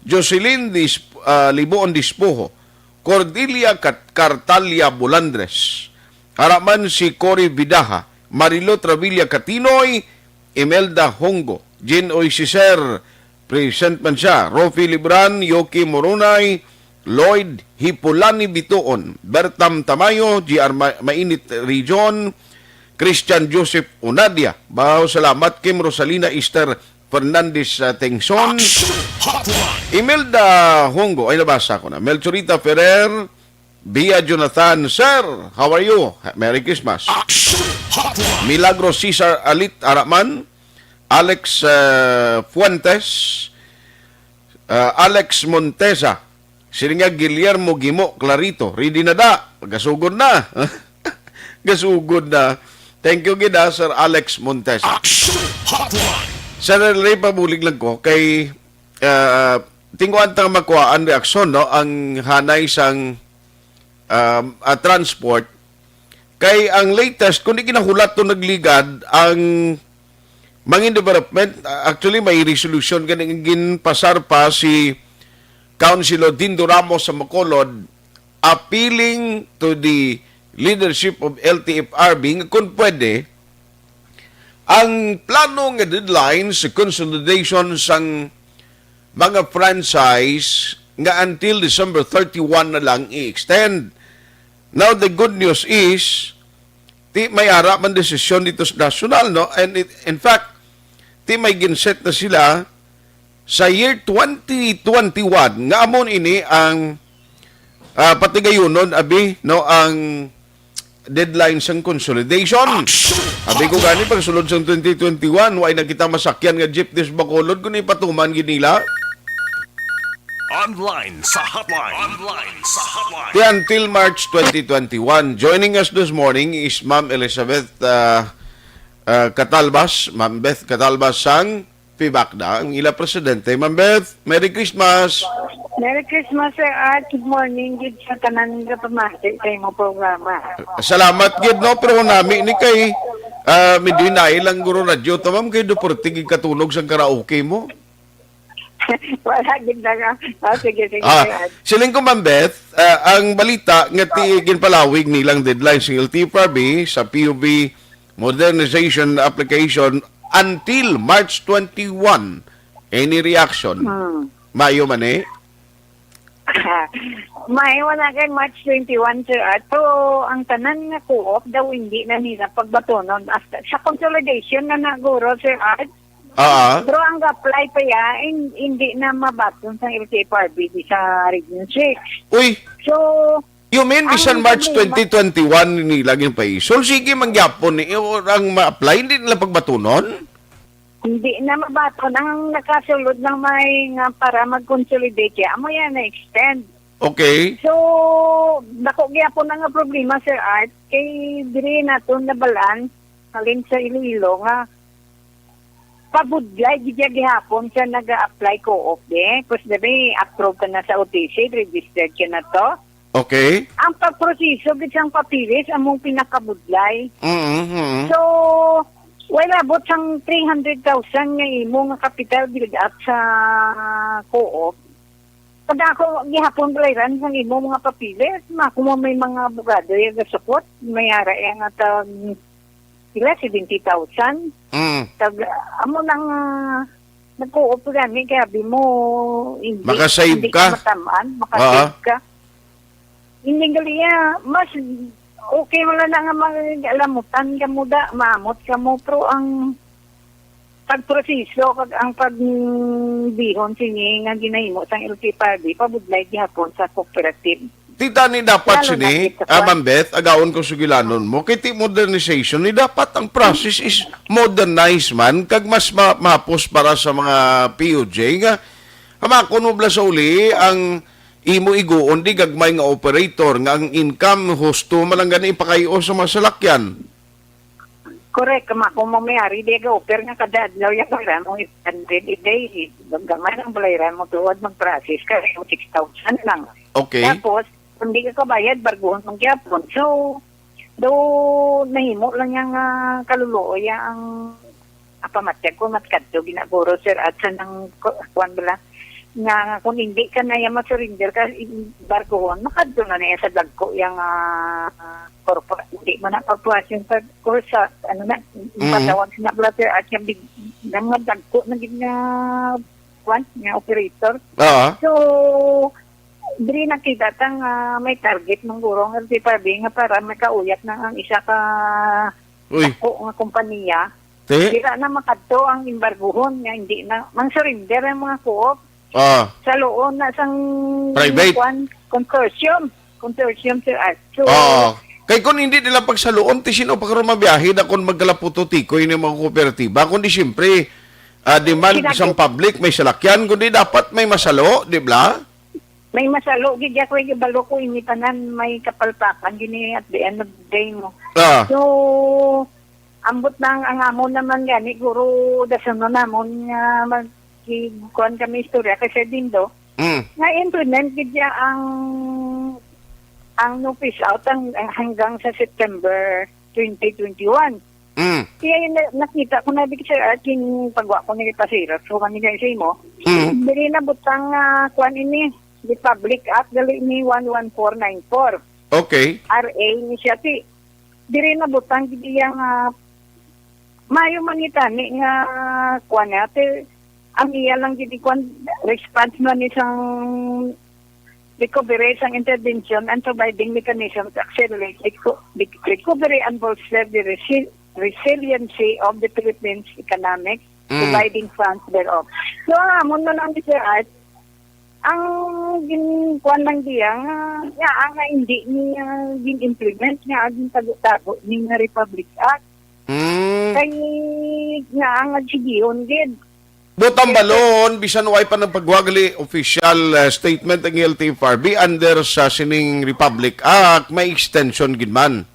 Jocelyn Dis-, ah, Libuon Dispoho, Cordelia Cat-, Cartalia Bulandres, ara man si Cory Vidaja, Marilo Travilla Catinoy, Imelda Hongo, Jean Oy Cicer, present man siya. Rofi Libran, Yoki Morunay, Lloyd Hipulani Bituon, Bertam Tamayo, G R Ma-, Mainit Region, Christian Joseph Unadia. Baw, salamat, Kim Rosalina Easter Fernandez, ah, Tengson. Action Hotline. Imelda Hongo, ay, nabasa ko na. Melchorita Ferrer, Bia Jonathan, Sir, how are you? Merry Christmas. Action Hotline. Milagro Cesar Alit Araman, Alex, ah, Fuentes, ah, Alex Montesa, sini nga Guillermo Gimo Clarito, ready na da, gasugod na. Gasugod na. Thank you gid, ah, Sir Alex Montesa. Action Hotline. Sir Ray, pabulig lang ko kay, ah, tinguan ta nga makuhaan reaksyon, no, ang hanay sang, um, ah, transport. Kay ang latest, kung di ginahulat to nagligad, ang Mangin Development, ah, actually, may resolution gani nga ginpasar pa si Councilor Dindo Ramos sa Bacolod, appealing to the leadership of L T F R B nga kung pwede, ang plano nga deadline sa consolidation sang mga franchise nga until December thirty-one na lang i-extend. Now, the good news is, ti may ara man desisyon dito sa nasyonal, no? And it, in fact, ti may ginset na sila sa year twenty twenty-one, nga amo ini ang, ah, patigayunon, abi, no, ang deadline sang consolidation. Abi ko gani, pagsulod sang twenty twenty-one, way na kita masakyan nga jeep dis Bacolod, kung ipatuman gid nila. Online sa hotline. Online sa hotline. Ti until March twenty twenty-one. Joining us this morning is Ma'am Elizabeth, ah, ah, Catalbas, Ma'am Beth Catalbas sang PBACDA, ang ila presidente. Ma'am Beth, Merry Christmas. Merry Christmas, Sir Art. Good morning gid sa tanan nga pamati sa imong programa. Salamat gid, no, pero nami ni kay, ah, medyo hinay lang guro radyo to, ma'am, kay do perti gid katulog sang karaoke mo. Wala gid na nga. Ah, sige, sige, Ah, Sir Art. Siling ko, Ma'am Beth, ah, ang balita nga ti ginpalawig nilang deadline sa L T F R B sa P U B modernization application until March twenty-one. Any reaction? Hmm. Mayo man eh. May wala kay March twenty-one, Sir Art. So, ang tanan nga co-op daw hindi na nila pagbatonon. As-, sa consolidation na naguro, Sir Art. Ah. Pero ang apply pa ya, hin-, hindi na mabaton sa L T F R B di sa Region six. Uy! So, You mean, ang bisan March problema twenty twenty-one nila ginpaisol? Sige, mangyapon ni, o, ang ma-apply, hindi nila pagbatunon? Hindi na mabaton. Ang nakasulod lang may nga para mag-consolidate siya, amo yan na-extend. Okay. So, dako gyapon na nga problema, Sir Art, kay diri naton nabalaan, halin sa Iloilo, nga pabudlay gid siya gihapon sa naga-apply co-op, eh. Kus na may approve ka na sa O T C, registered ka na to. Okay. Ang pagproseso gid sang papeles among pinakabudlay. Mm-hmm. So, wala abot sang three hundred thousand nga imo nga capital build up sa co-op. Kada ako gihapon balayran sang imo mga papeles, ma-, kung may mga abogado ya gasukot, may ara ya nga tag sila seventy thousand. Mm. Tag, amo nang, ah, nagkuop gani, kay abi mo, hindi, Makasave hindi ka. ka matamaan, makasave Ah. ka. Hindi gali, ah, mas okay wala na nga mag-alamutan ka mo da, maamot ka mo, pero ang pagproseso kag ang pagbihon sini nga ginahimo sang L T F R B, pabudlay gihapon sa cooperative. Ti tani dapat Lalo na sini, dito ah, sa Ma'am Beth, agaon ko sugilanon mo. Kay ti modernization ni dapat ang process is modernized man, kag mas ma-, mahapos para sa mga P U J nga hamakon mo bala sa uli ang imo iguon di gagmay nga operator nga ang income husto man lang gani ipakayo sa mga salakyan. Correct, kama kung mamayari, di ga-offer nga kada adlaw ya bayaran mo eight hundred a day. Gamay lang bayaran mo tuod mag-process ka, six thousand lang. Okay. Tapos, kung di ka kabayad, barguhon man gyapon. So, do nahimo lang yang, ah, kaluluoy ang apamatyag ko, mat kadto ginaguro, sir, at sa nang ku-, kuwan bala, nga kung hindi ka na yan ma-surrender ka, i-, barkuhon, makadto na niya sa dagko yang, ah, corpora-, hindi man na corporation, sa kursa, ano na, Mhm. patawag na bala, sir, at yung big, nga mga dagko na gid nga, kwan, nga operator. Ah. So, diri nakita ta nga may target man guro ang L T F R B nga para makauyat na ang isa ka Uy. dako nga kompanya. Te? Dira na makadto ang embargohon nga hindi na mang surrender ang mga co-op. Ah. Sa luon na sang Private. kwan, consortium. Consortium, Sir Art. So, Ah. Kay kung hindi nila pagsaluon, ti sino pa karon mabiyahe na kung magkalaputo tikoy ni mga kooperatiba? Kundi siyempre, ah, demand Sinagot. Sa public, may salakyan, kundi dapat may masalo, di ba? May masalo gid ako, gibalo ko ini tanan may kapalpakan gini at the end of the day mo. Ah. So, ambot na ang, ang amon naman gani, guro, dason na namon nga magkikuan kami istorya kay Sir Dindo. Mm. Nga implement gid niya ang ang no phase out ang, ang hanggang sa September twenty twenty-one. Mm. Kaya yun, na- nakita ko na, Big Sir Art, yung pagwa ko ni Pasira, so kami na sa imo. Mm. Dili na butang, ah, kuan ini, Republic Act, dali ni one one four nine four. Okay. R A ni siya, ti. Diri na butang gid iya nga mayo man ni tani nga kuan ate, ang iya lang gid kuan response man ni sang recovery sang intervention and providing mechanism to accelerate reco- recovery and bolster the resi- resiliency of the Philippines economic, Mm. providing funds thereof. So, ang amon na lang, Sir Art, ang gin-, kuwan lang diya nga, nga, nga hindi niya gin-implement, nga gin tago-tago ni nga Republic Act. Mm. Kay nga ang agsigihon gid. Butang balon, bisan way pa nagpagwagali official uh, statement ang L T F R B under sa sining Republic Act, may extension gid man.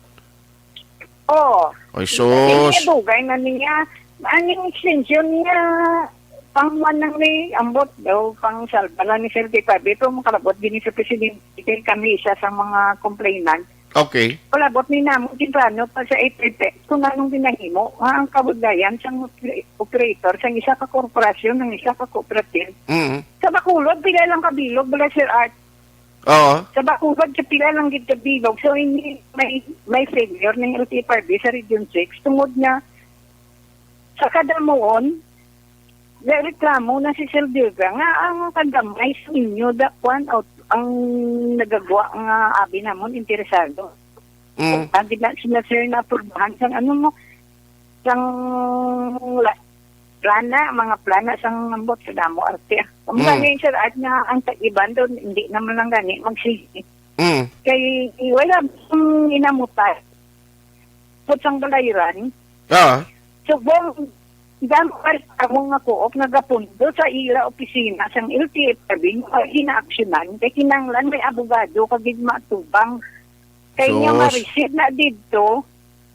Oh. Ay, sus. Dugay na niya. Ang extension niya, pang man lang ni, ambot daw, pang salba lang ni Sir Tipabi, pero makalabot din sa presidente, kay kami isa sa mga complainant. Okay. Palabot ni namo temprano pa sa April ten, kung anong ginahimo, nga ang kabudayan sang operator, sang isa ka korporasyon, ng isa ka cooperative. Mm. Sa Bacolod, pila lang ka bilog, bala, Sir Art. Oo. Sa Bacolod, sa pila lang gid ka bilog. So, hindi may, may failure ng L T F R B sa Region six. Tungod nga, sa kadamuon, reklamo na si Sir Dilga nga ang kagamay sa inyo, da, kwan, out, ang nagagwa nga abi namon interesado. Mm. Ang gina sila, sir, na aprubahan sang ano mo, sang la, plana, mga plana sang ambot sa damo arte. Ang Mm. mga sir, at nga ang tag-iban doon, hindi naman lang gani magsige. Mm. Kay wala ang inamutay. Put sang balayran, Ah. subong damo pa rin amo nga kuop nagapundo sa ila opisina sang L T F R B nga ginaaksyonan kay kinahanglan may abogado kag gid matubang. Kay niya Sus. ma-receive na didto,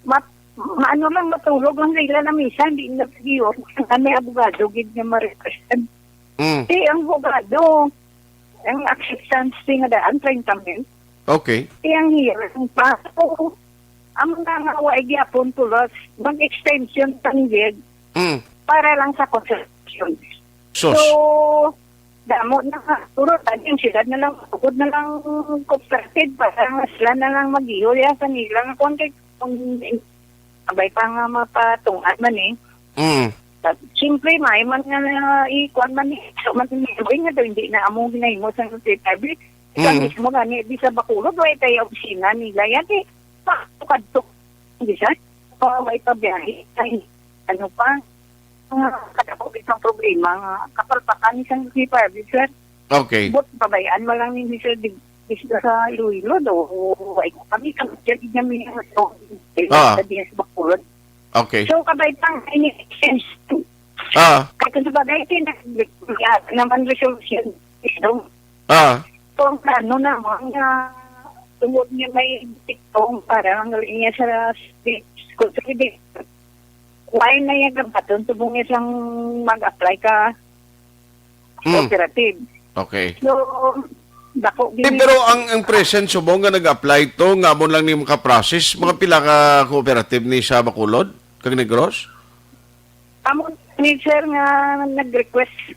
ma, maano lang, matulog lang sila na misa, hindi na giyon. Ang may abogado gid nga ma-represent. Mm. Di ang abogado, ang acceptance fee nga daan, treinta mil. Okay. Di ang hearing pa. So, ang mga nga wa gyapon tulos, mag-extension pa gid Mm. para lang sa consultation. Sus. So, damo na nga. Puro tani ang sila na lang, tukod na lang cooperative para nga sila na lang mag-ihoy sa nila nga kung kay kung abay pa nga mapatungan man eh. Mm. Siyempre, may man nga na ikuan man eh. So, man, uy, nga daw, hindi na amo ginahimo sa L T F R B. Sa Mm. mismo gani, di sa Bacolod, way tayo opisina nila yan eh. Pa, kadto. Di sa? Pa, way pa biyahe. Ay, ano pa? Mga kadako isang problema nga kapalpakan isang L T F R B, sir. Okay. But pabayaan mo lang ni Mister Dig, Dig sa Iloilo, do. Ay, kami, kami, kami, kami, kami, Ah. Sa Bacolod. Okay. So, kabay pang ini sense to. Ah. Kaya sa bagay, kaya naman resolution. So, Ah. kung ano na, mga tungod niya may tikong para ang niya sa school sa Why na yung gabaton tubong isang mag-apply ka Hmm. cooperative? Okay. So, dako Eh, pero ang, ang present subong nga nag-apply to, nga mo lang ni makaprocess, mga pila ka cooperative ni sa Bacolod, kag Negros? Amo ni sir nga nag-request,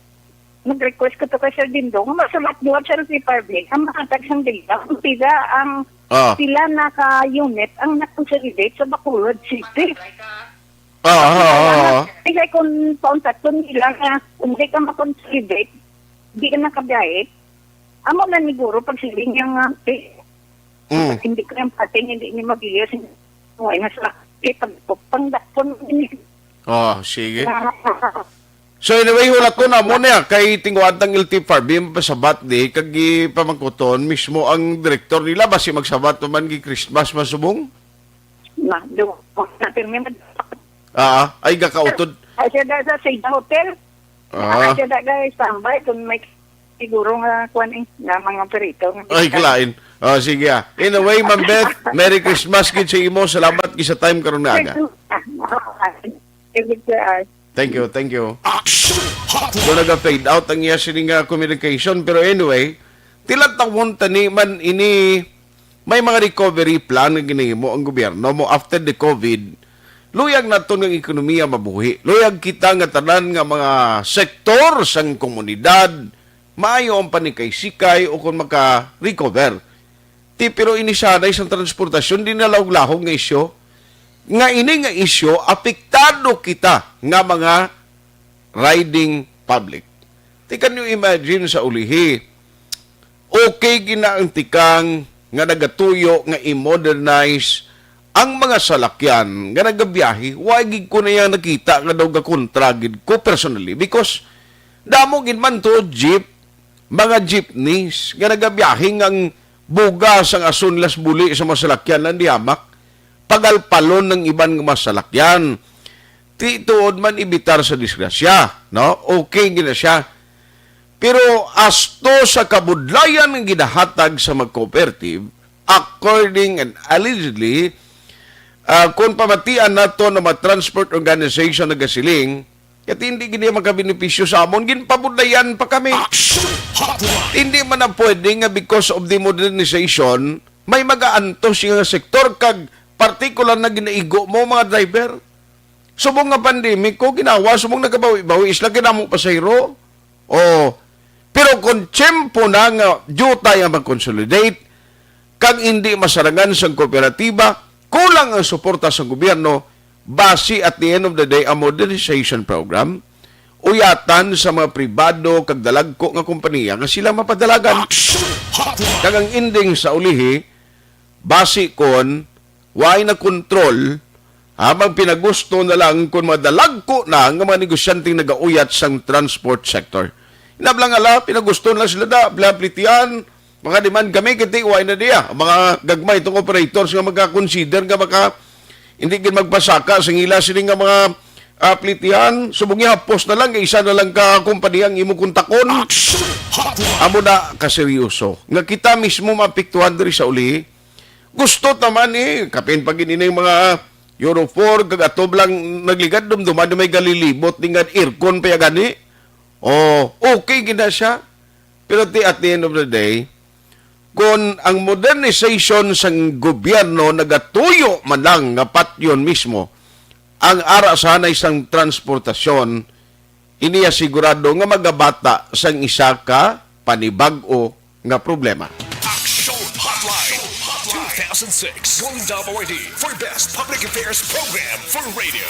nag-request ko to kay Sir Dindo nga masulat duha sa L T F R B ang makatag sang data kung pila ang Ah. pila na ka unit ang na-consolidate sa Bacolod City. Ah, ah, ah, ah. Kaya kung pauntaton nila nga, kung di ka makonsolidate, di ka nakabiyahe, amo na ni guro pag siling niya nga, eh, Mm. Hindi ko yung pating, hindi niya mabilis. Wala na sila. Kita ko, pangdakpon ini. Oh, sige. So anyway, hulaton na mo niya kay tinguhantang L T F R B ang pasabat di kag gipamangkuton mismo ang direktor nila basi magsabat pa man gi Christmas masubong? Na, do, na pirmi mag- Ah, ay gakautod. Ay, siya da sa Sega Hotel. Ah. Ay, siya da guys, tambay kung may siguro nga kuan eh, nga mga perito nga Ay, bisan. Kalain. Oh, sige ah. In a way, Ma'am Beth, Merry Christmas gid sa imo. Salamat gid sa time karon nga aga. Thank you. Ah, thank you, sir. Thank you, thank you. Action Hotline. Doon naga-fade out ang iya sining, ah, communication. Pero anyway, tilatawon tani man ini may mga recovery plan nga ginahimo ang gobyerno mo after the COVID. Luyag naton nga ekonomiya mabuhi. Luyag kita nga tanan nga mga sektor sang komunidad maayo ang panikay-sikay o kung maka-recover. Ti, pero ini sanay sang transportasyon, di na lahog-lahog nga isyu. Nga ini nga isyu, apektado kita nga mga riding public. Ti, can you imagine sa ulihi? Okay gina ang tikang nga nagatuyo nga i-modernize ang mga salakyan nga nagabiyahe, wa gid ko na iya nakita nga daw gakontra gid ko personally because damo gid man to jeep, mga jeepneys nga nagabiyahe nga ang buga sang aso nila sa buli sa mga salakyan lang dihamak, pagalpalon ng iban nga mga salakyan. Ti tuod man ebitar sa disgrasya, no? Okay gid na siya. Pero asto sa kabudlayan nga ginahatag sa mga cooperative, according and allegedly, ah, kung pamatian nato ng mga transport organization nagasiling, kaya hindi gini makabenepisyo sa amon, ginpabudlayan pa kami. Action Hotline. Hindi man na pwede nga because of the modernization, may mag-aantos nga sektor kag partikular na ginaigo mo mga driver. Subong nga pandemic ko, ginawa, subong nagabawi-bawi sila, kinamo pasahero. Oh, pero kung tiyempo na nga jutay ang mag-consolidate, kag hindi masarangan sang kooperatiba, kulang ang suporta sa gobyerno, basi at the end of the day, ang modernization program, uyatan sa mga pribado kag dalagko nga kompanya nga sila mapadalagan. Action Hotline. Kag ang ending sa ulihi, basi kon way na kontrol, habang pinagusto na lang kon madalagko na nga mga negosyanteng nagauyat sang transport sector. Hinablang ala, pinagusto na lang sila da, bla plitian, maka-demand kami, kiti, way na diya. Ang mga gagmay itong operators nga maka-consider nga maka, hindi gid magpasaka sa ngila sini nga mga, ah, plitian, subong hapos na lang, isa na lang ka kompanya ang imo kontakon. Action Hotline. Amo na kaseryoso. Nga kita mismo maapektuhan diri sa uli, gusto ta man eh, kapin pa gid ining mga Euro four, kag atob lang nagligad, dumduman na may galilibot, ni nga aircon pa ya gani. Oh, okay gid na siya. Pero ti, at the end of the day, kung ang modernization sang gobyerno nagatuyo man lang nga patyon mismo ang ara sanay sang transportasyon, iniya sigurado nga magabata sang isa ka panibag-o nga problema. Action Hotline, two thousand six Golden Dove Awardee for Best Public Affairs Program for Radio.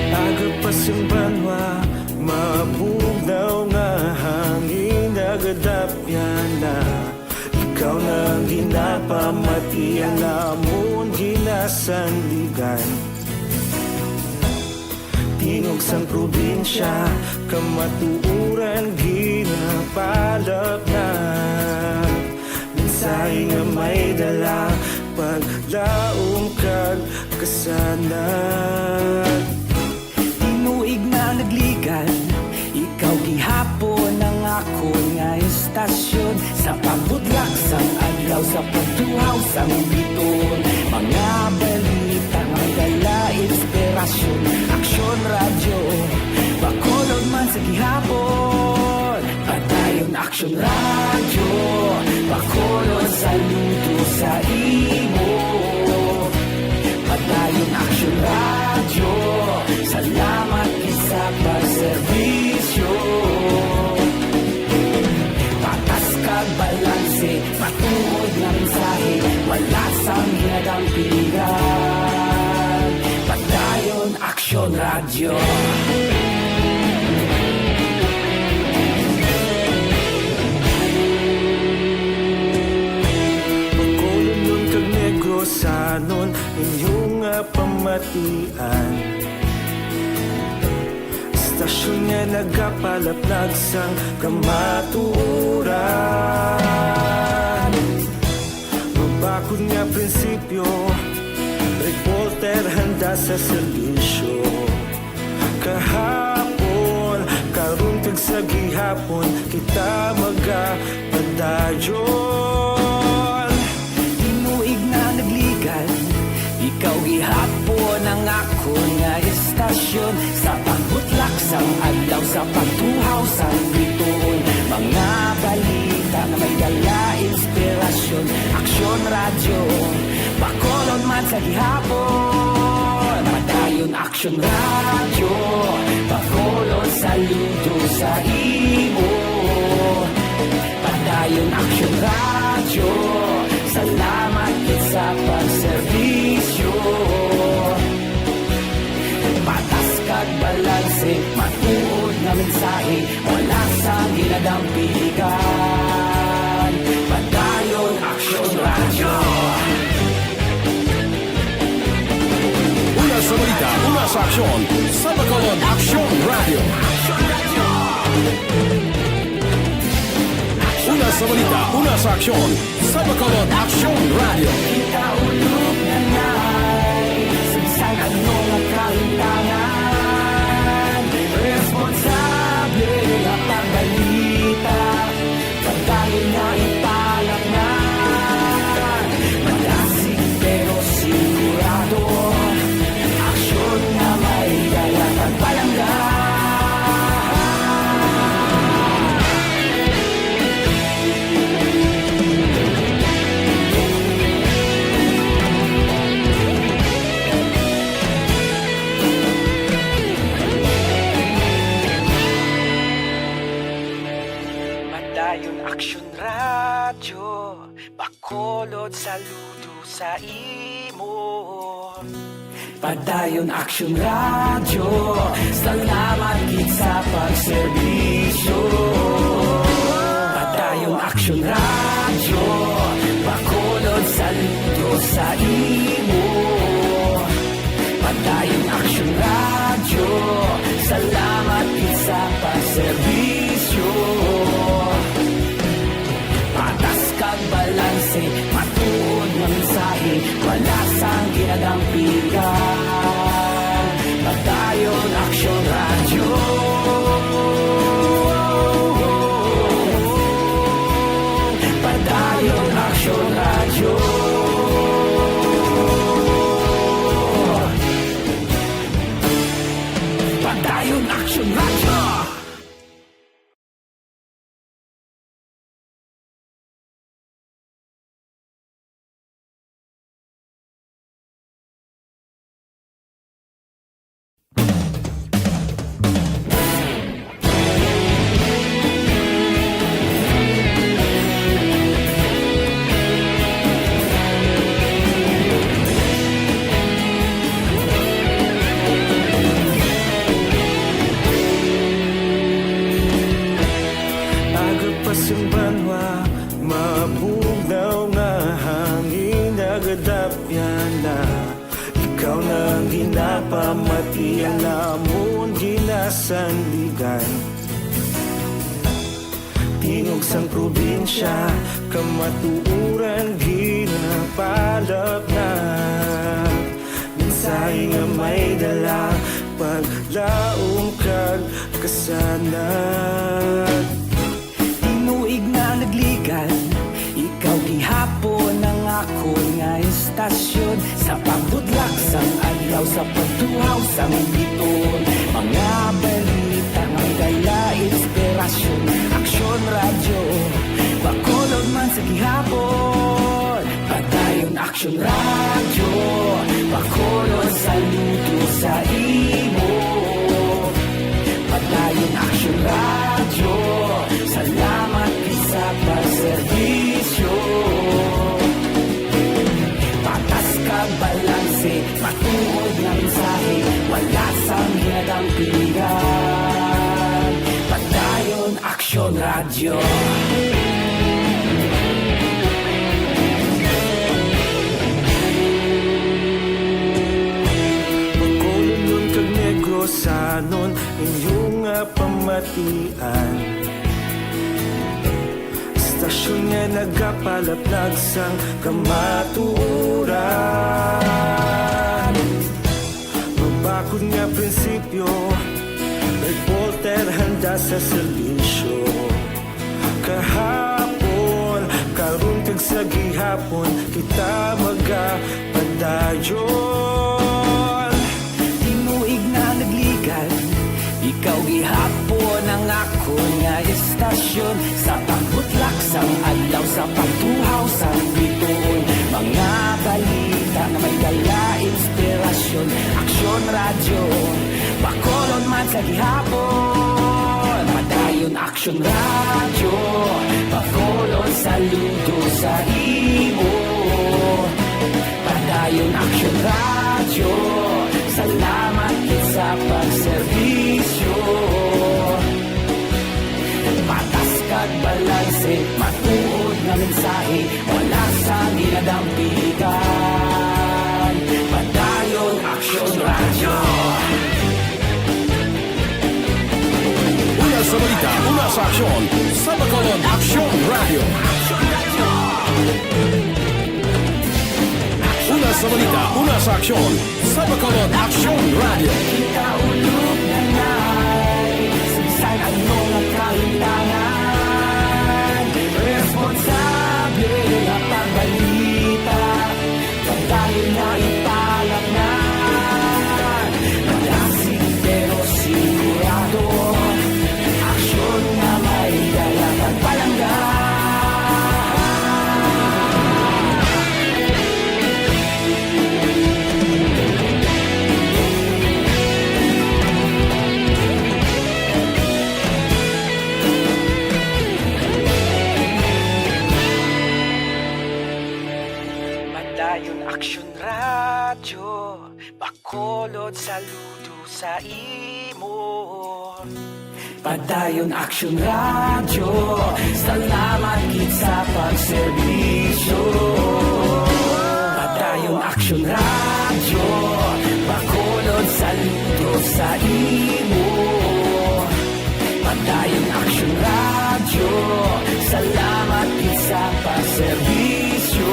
Aga pa sing banwa, mabugnaw nga hangin nagadapyan na. Ikaw na ang ginapamati, ang amon ginasandigan. Tingog sang probinsya, kamatuoran ginapalapnat. Mensahe nga may dala paglaom kag kasanag. Tinuig na nagligan, ikaw gihapon ang akon nga istasyon. Sa pagbutlak sang adlaw, sa pagtuhaw sang biton, mga balita nga may dala inspirasyon. Aksyon Radyo, Bacolod man sa gihapon. Padayon Aksyon Radyo, Bacolod, saludo sa imo. Padayon Aksyon Radyo, salamat gid sa pagserbisyo. Patas kag balanse, matuod nga mensahe, wala sang ginadampigan. Padayon Aksyon Radyo. Bacolodnon kag Negrosanon, inyo nga pamatian. Istasyon nga nagapalaplag sang kamatuoran. Mabakod nga prinsipyo, reporter handa sa serbisyo. Kahapon, karon kag sa gihapon, kita magapadayon. Tinuig na nagligan, ikaw gihapon ang akon nga istasyon. Sa pagbutlak sang adlaw, sa pagtuhaw sang bituon, mga balita nga may dala inspirasyon. Aksyon Radyo, Bacolod man sa gihapon. Padayon Aksyon Radyo, Bacolod, saludo sa imo. Padayon Aksyon Radyo, salamat gid sa pagserbisyo. Patas kag balanse, matuod nga mensahe, wala sang ginadampigan. Padayon Aksyon Radyo. Una sa balita, una sa aksyon, sa Bacolod Aksyon Radyo. Una sa balita, una sa aksyon, sa Bacolod Aksyon Radyo. Kita ulog na nay, sa bisan ano nga kahintangan, responsable nga pagbalita, pagdali nga ipalaknag. Madasig pero sigurado, aksyon nga may dala kag palangga. Padayon Aksyon Radyo, Bacolod, saludo sa imo. Padayon Aksyon Radyo, salamat gid sa pagserbisyo. Padayon Aksyon Radyo, Bacolod, saludo sa imo. Padayon Aksyon Radyo, salamat gid sa pagserbisyo. Patas kag balanse, matuod nga mensahe, wala sang ginadampigan. Padayon Aksyon Radyo. Padayon Aksyon Radyo. Padayon Aksyon Radyo. Aga pa sing banwa, mabugnaw nga hangin, nagadapyan na. Ikaw na ang ginapamati, ang amon ginasandigan. Tingog sang probinsya, kamatuoran ginapalapnag. Mensahe nga may dala, paglaom kag kasanag. Tinuig na nagligan, ikaw gihapon ang akon nga istasyon. Sa pagbudlak sang adlaw, sa pagtuhaw sang bituon, mga balita nga may dala inspirasyon. Aksyon Radyo, Bacolod man sa gihapon. Padayon Aksyon Radyo, Bacolod, saludo sa imo. Padayon Aksyon Radyo, salamat gid sa pagserbisyo. Patas kag balanse, matuod nga mensahe, wala sang ginadampigan. Padayon Aksyon Radyo. Bacolodnon kag Negrosanon, inyo nga pamatian. Istasyon nga nagapalaplag sang kamatuoran. Mabakod nga prinsipyo, reporter handa sa serbisyo. Kahapon, karon kag sa gihapon, kita magapadayon. Tinuig na nagligan, ikaw gihapon ang akon nga istasyon. Sa pagbutlak sang adlaw, sa pagtuhaw sang bituon, mga balita nga may dala inspirasyon. Aksyon Radyo, Bacolod man sa gihapon. Padayon Aksyon Radyo, Bacolod, saludo sa imo. Padayon Aksyon Radyo, salamat gid sa pagserbisyo. Patas kag balanse, matuod nga mensahe, wala sang ginadampigan. Padayon Aksyon Radyo. Una sa balita, una sa aksyon, sa Bacolod Aksyon Radyo. Una sa balita, una sa aksyon, sa Bacolod Aksyon Radyo. Kita ulog na nay, sa bisan ano nga kalimtangan, responsable nga pagbalita. Padayon na ipalapngan, malasig pero sigurado. Aksyon nga may dala kag palangga. Padayon Aksyon Radyo, Bacolod, saludo sa imo. Padayon Aksyon Radyo, salamat gid sa pagserbisyo. Padayon Aksyon Radyo, Bacolod, saludo sa imo. Padayon Aksyon Radyo, salamat gid sa pagserbisyo.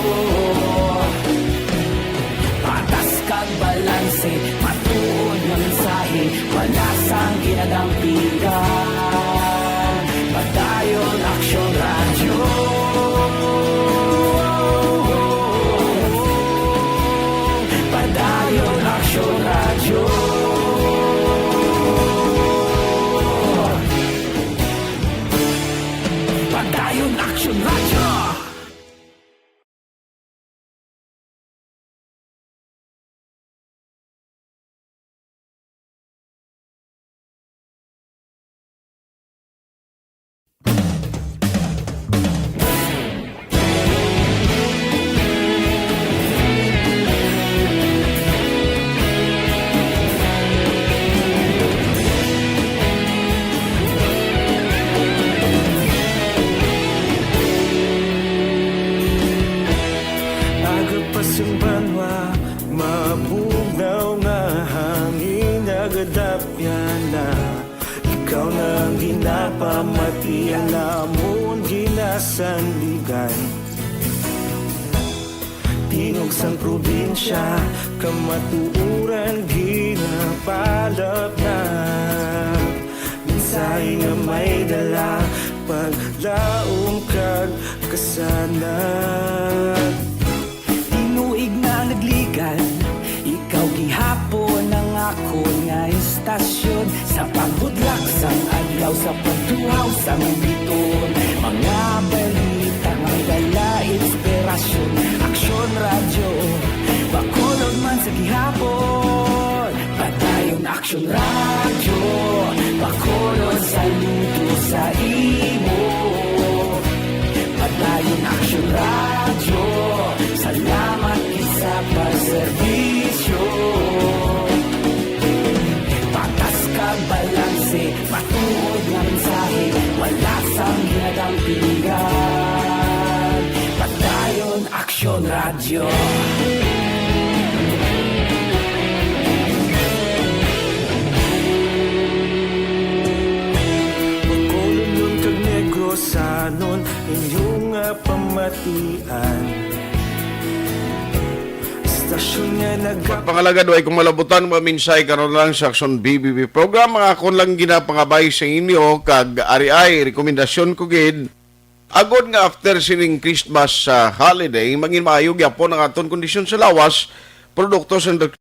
Patas kag balanse, matuod nga mensahe, wala sang ginadampigan. Padayon Aksyon Radyo. Padayon Aksyon Radyo. Ang ginapamati ang amon ginasandigan. Tingog sang probinsya, kamatuoran ginapalapnag. Mensahe nga may dala, paglaom kag kasanag. Tinuig na nagligan, ikaw gihapon ang akon nga istasyon. Sa pagbudlak sang adlaw, sa pagtuhaw sang biton, mga balita may dala inspirasyon. Aksyon Radyo, Bacolod man sa gihapon. Padayon Aksyon Radyo, Bacolod saludo sa imo. Padayon Aksyon Radyo, salamat gid sa pagserbisyo. Patas kag balanse, matuod nga mensahe, wala sang ginadampingan. Padayon Aksyon Radyo. Bacolodnon kag Negrosanon, inyo nga pamatian. Istasyon nga nag- Pangalagad, way kong malabutan, mga mensahe karon lang sa Aksyon B B B program. Ang akon lang ginapangabay sa inyo, kag ari ay rekomendasyon ko gid, agod nga after sining Christmas, ah, holiday, mangin maayo gyapon ang aton kondisyon sa lawas, produkto sa industri-,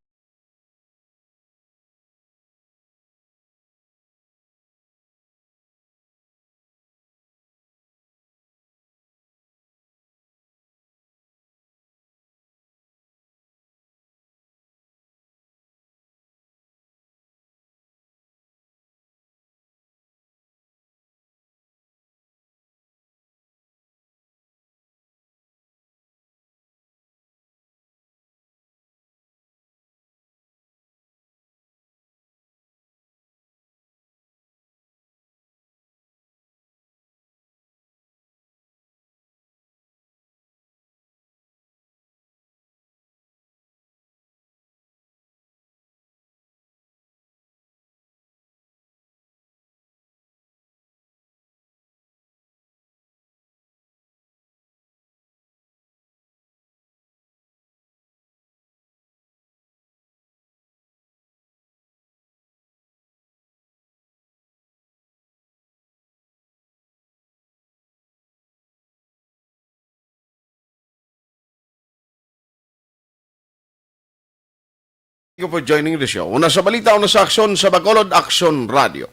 Thank you for joining the show. Una sa balita, una sa aksyon sa Bacolod, Aksyon Radio.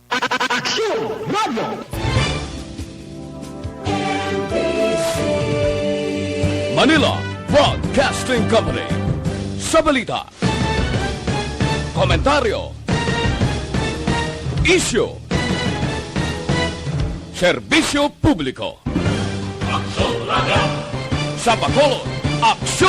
Aksyon Radio. Manila Broadcasting Company. Sa balita, komentaryo, isyu, serbisyo publiko. Aksyon Radio. Sa Bacolod, Aksyon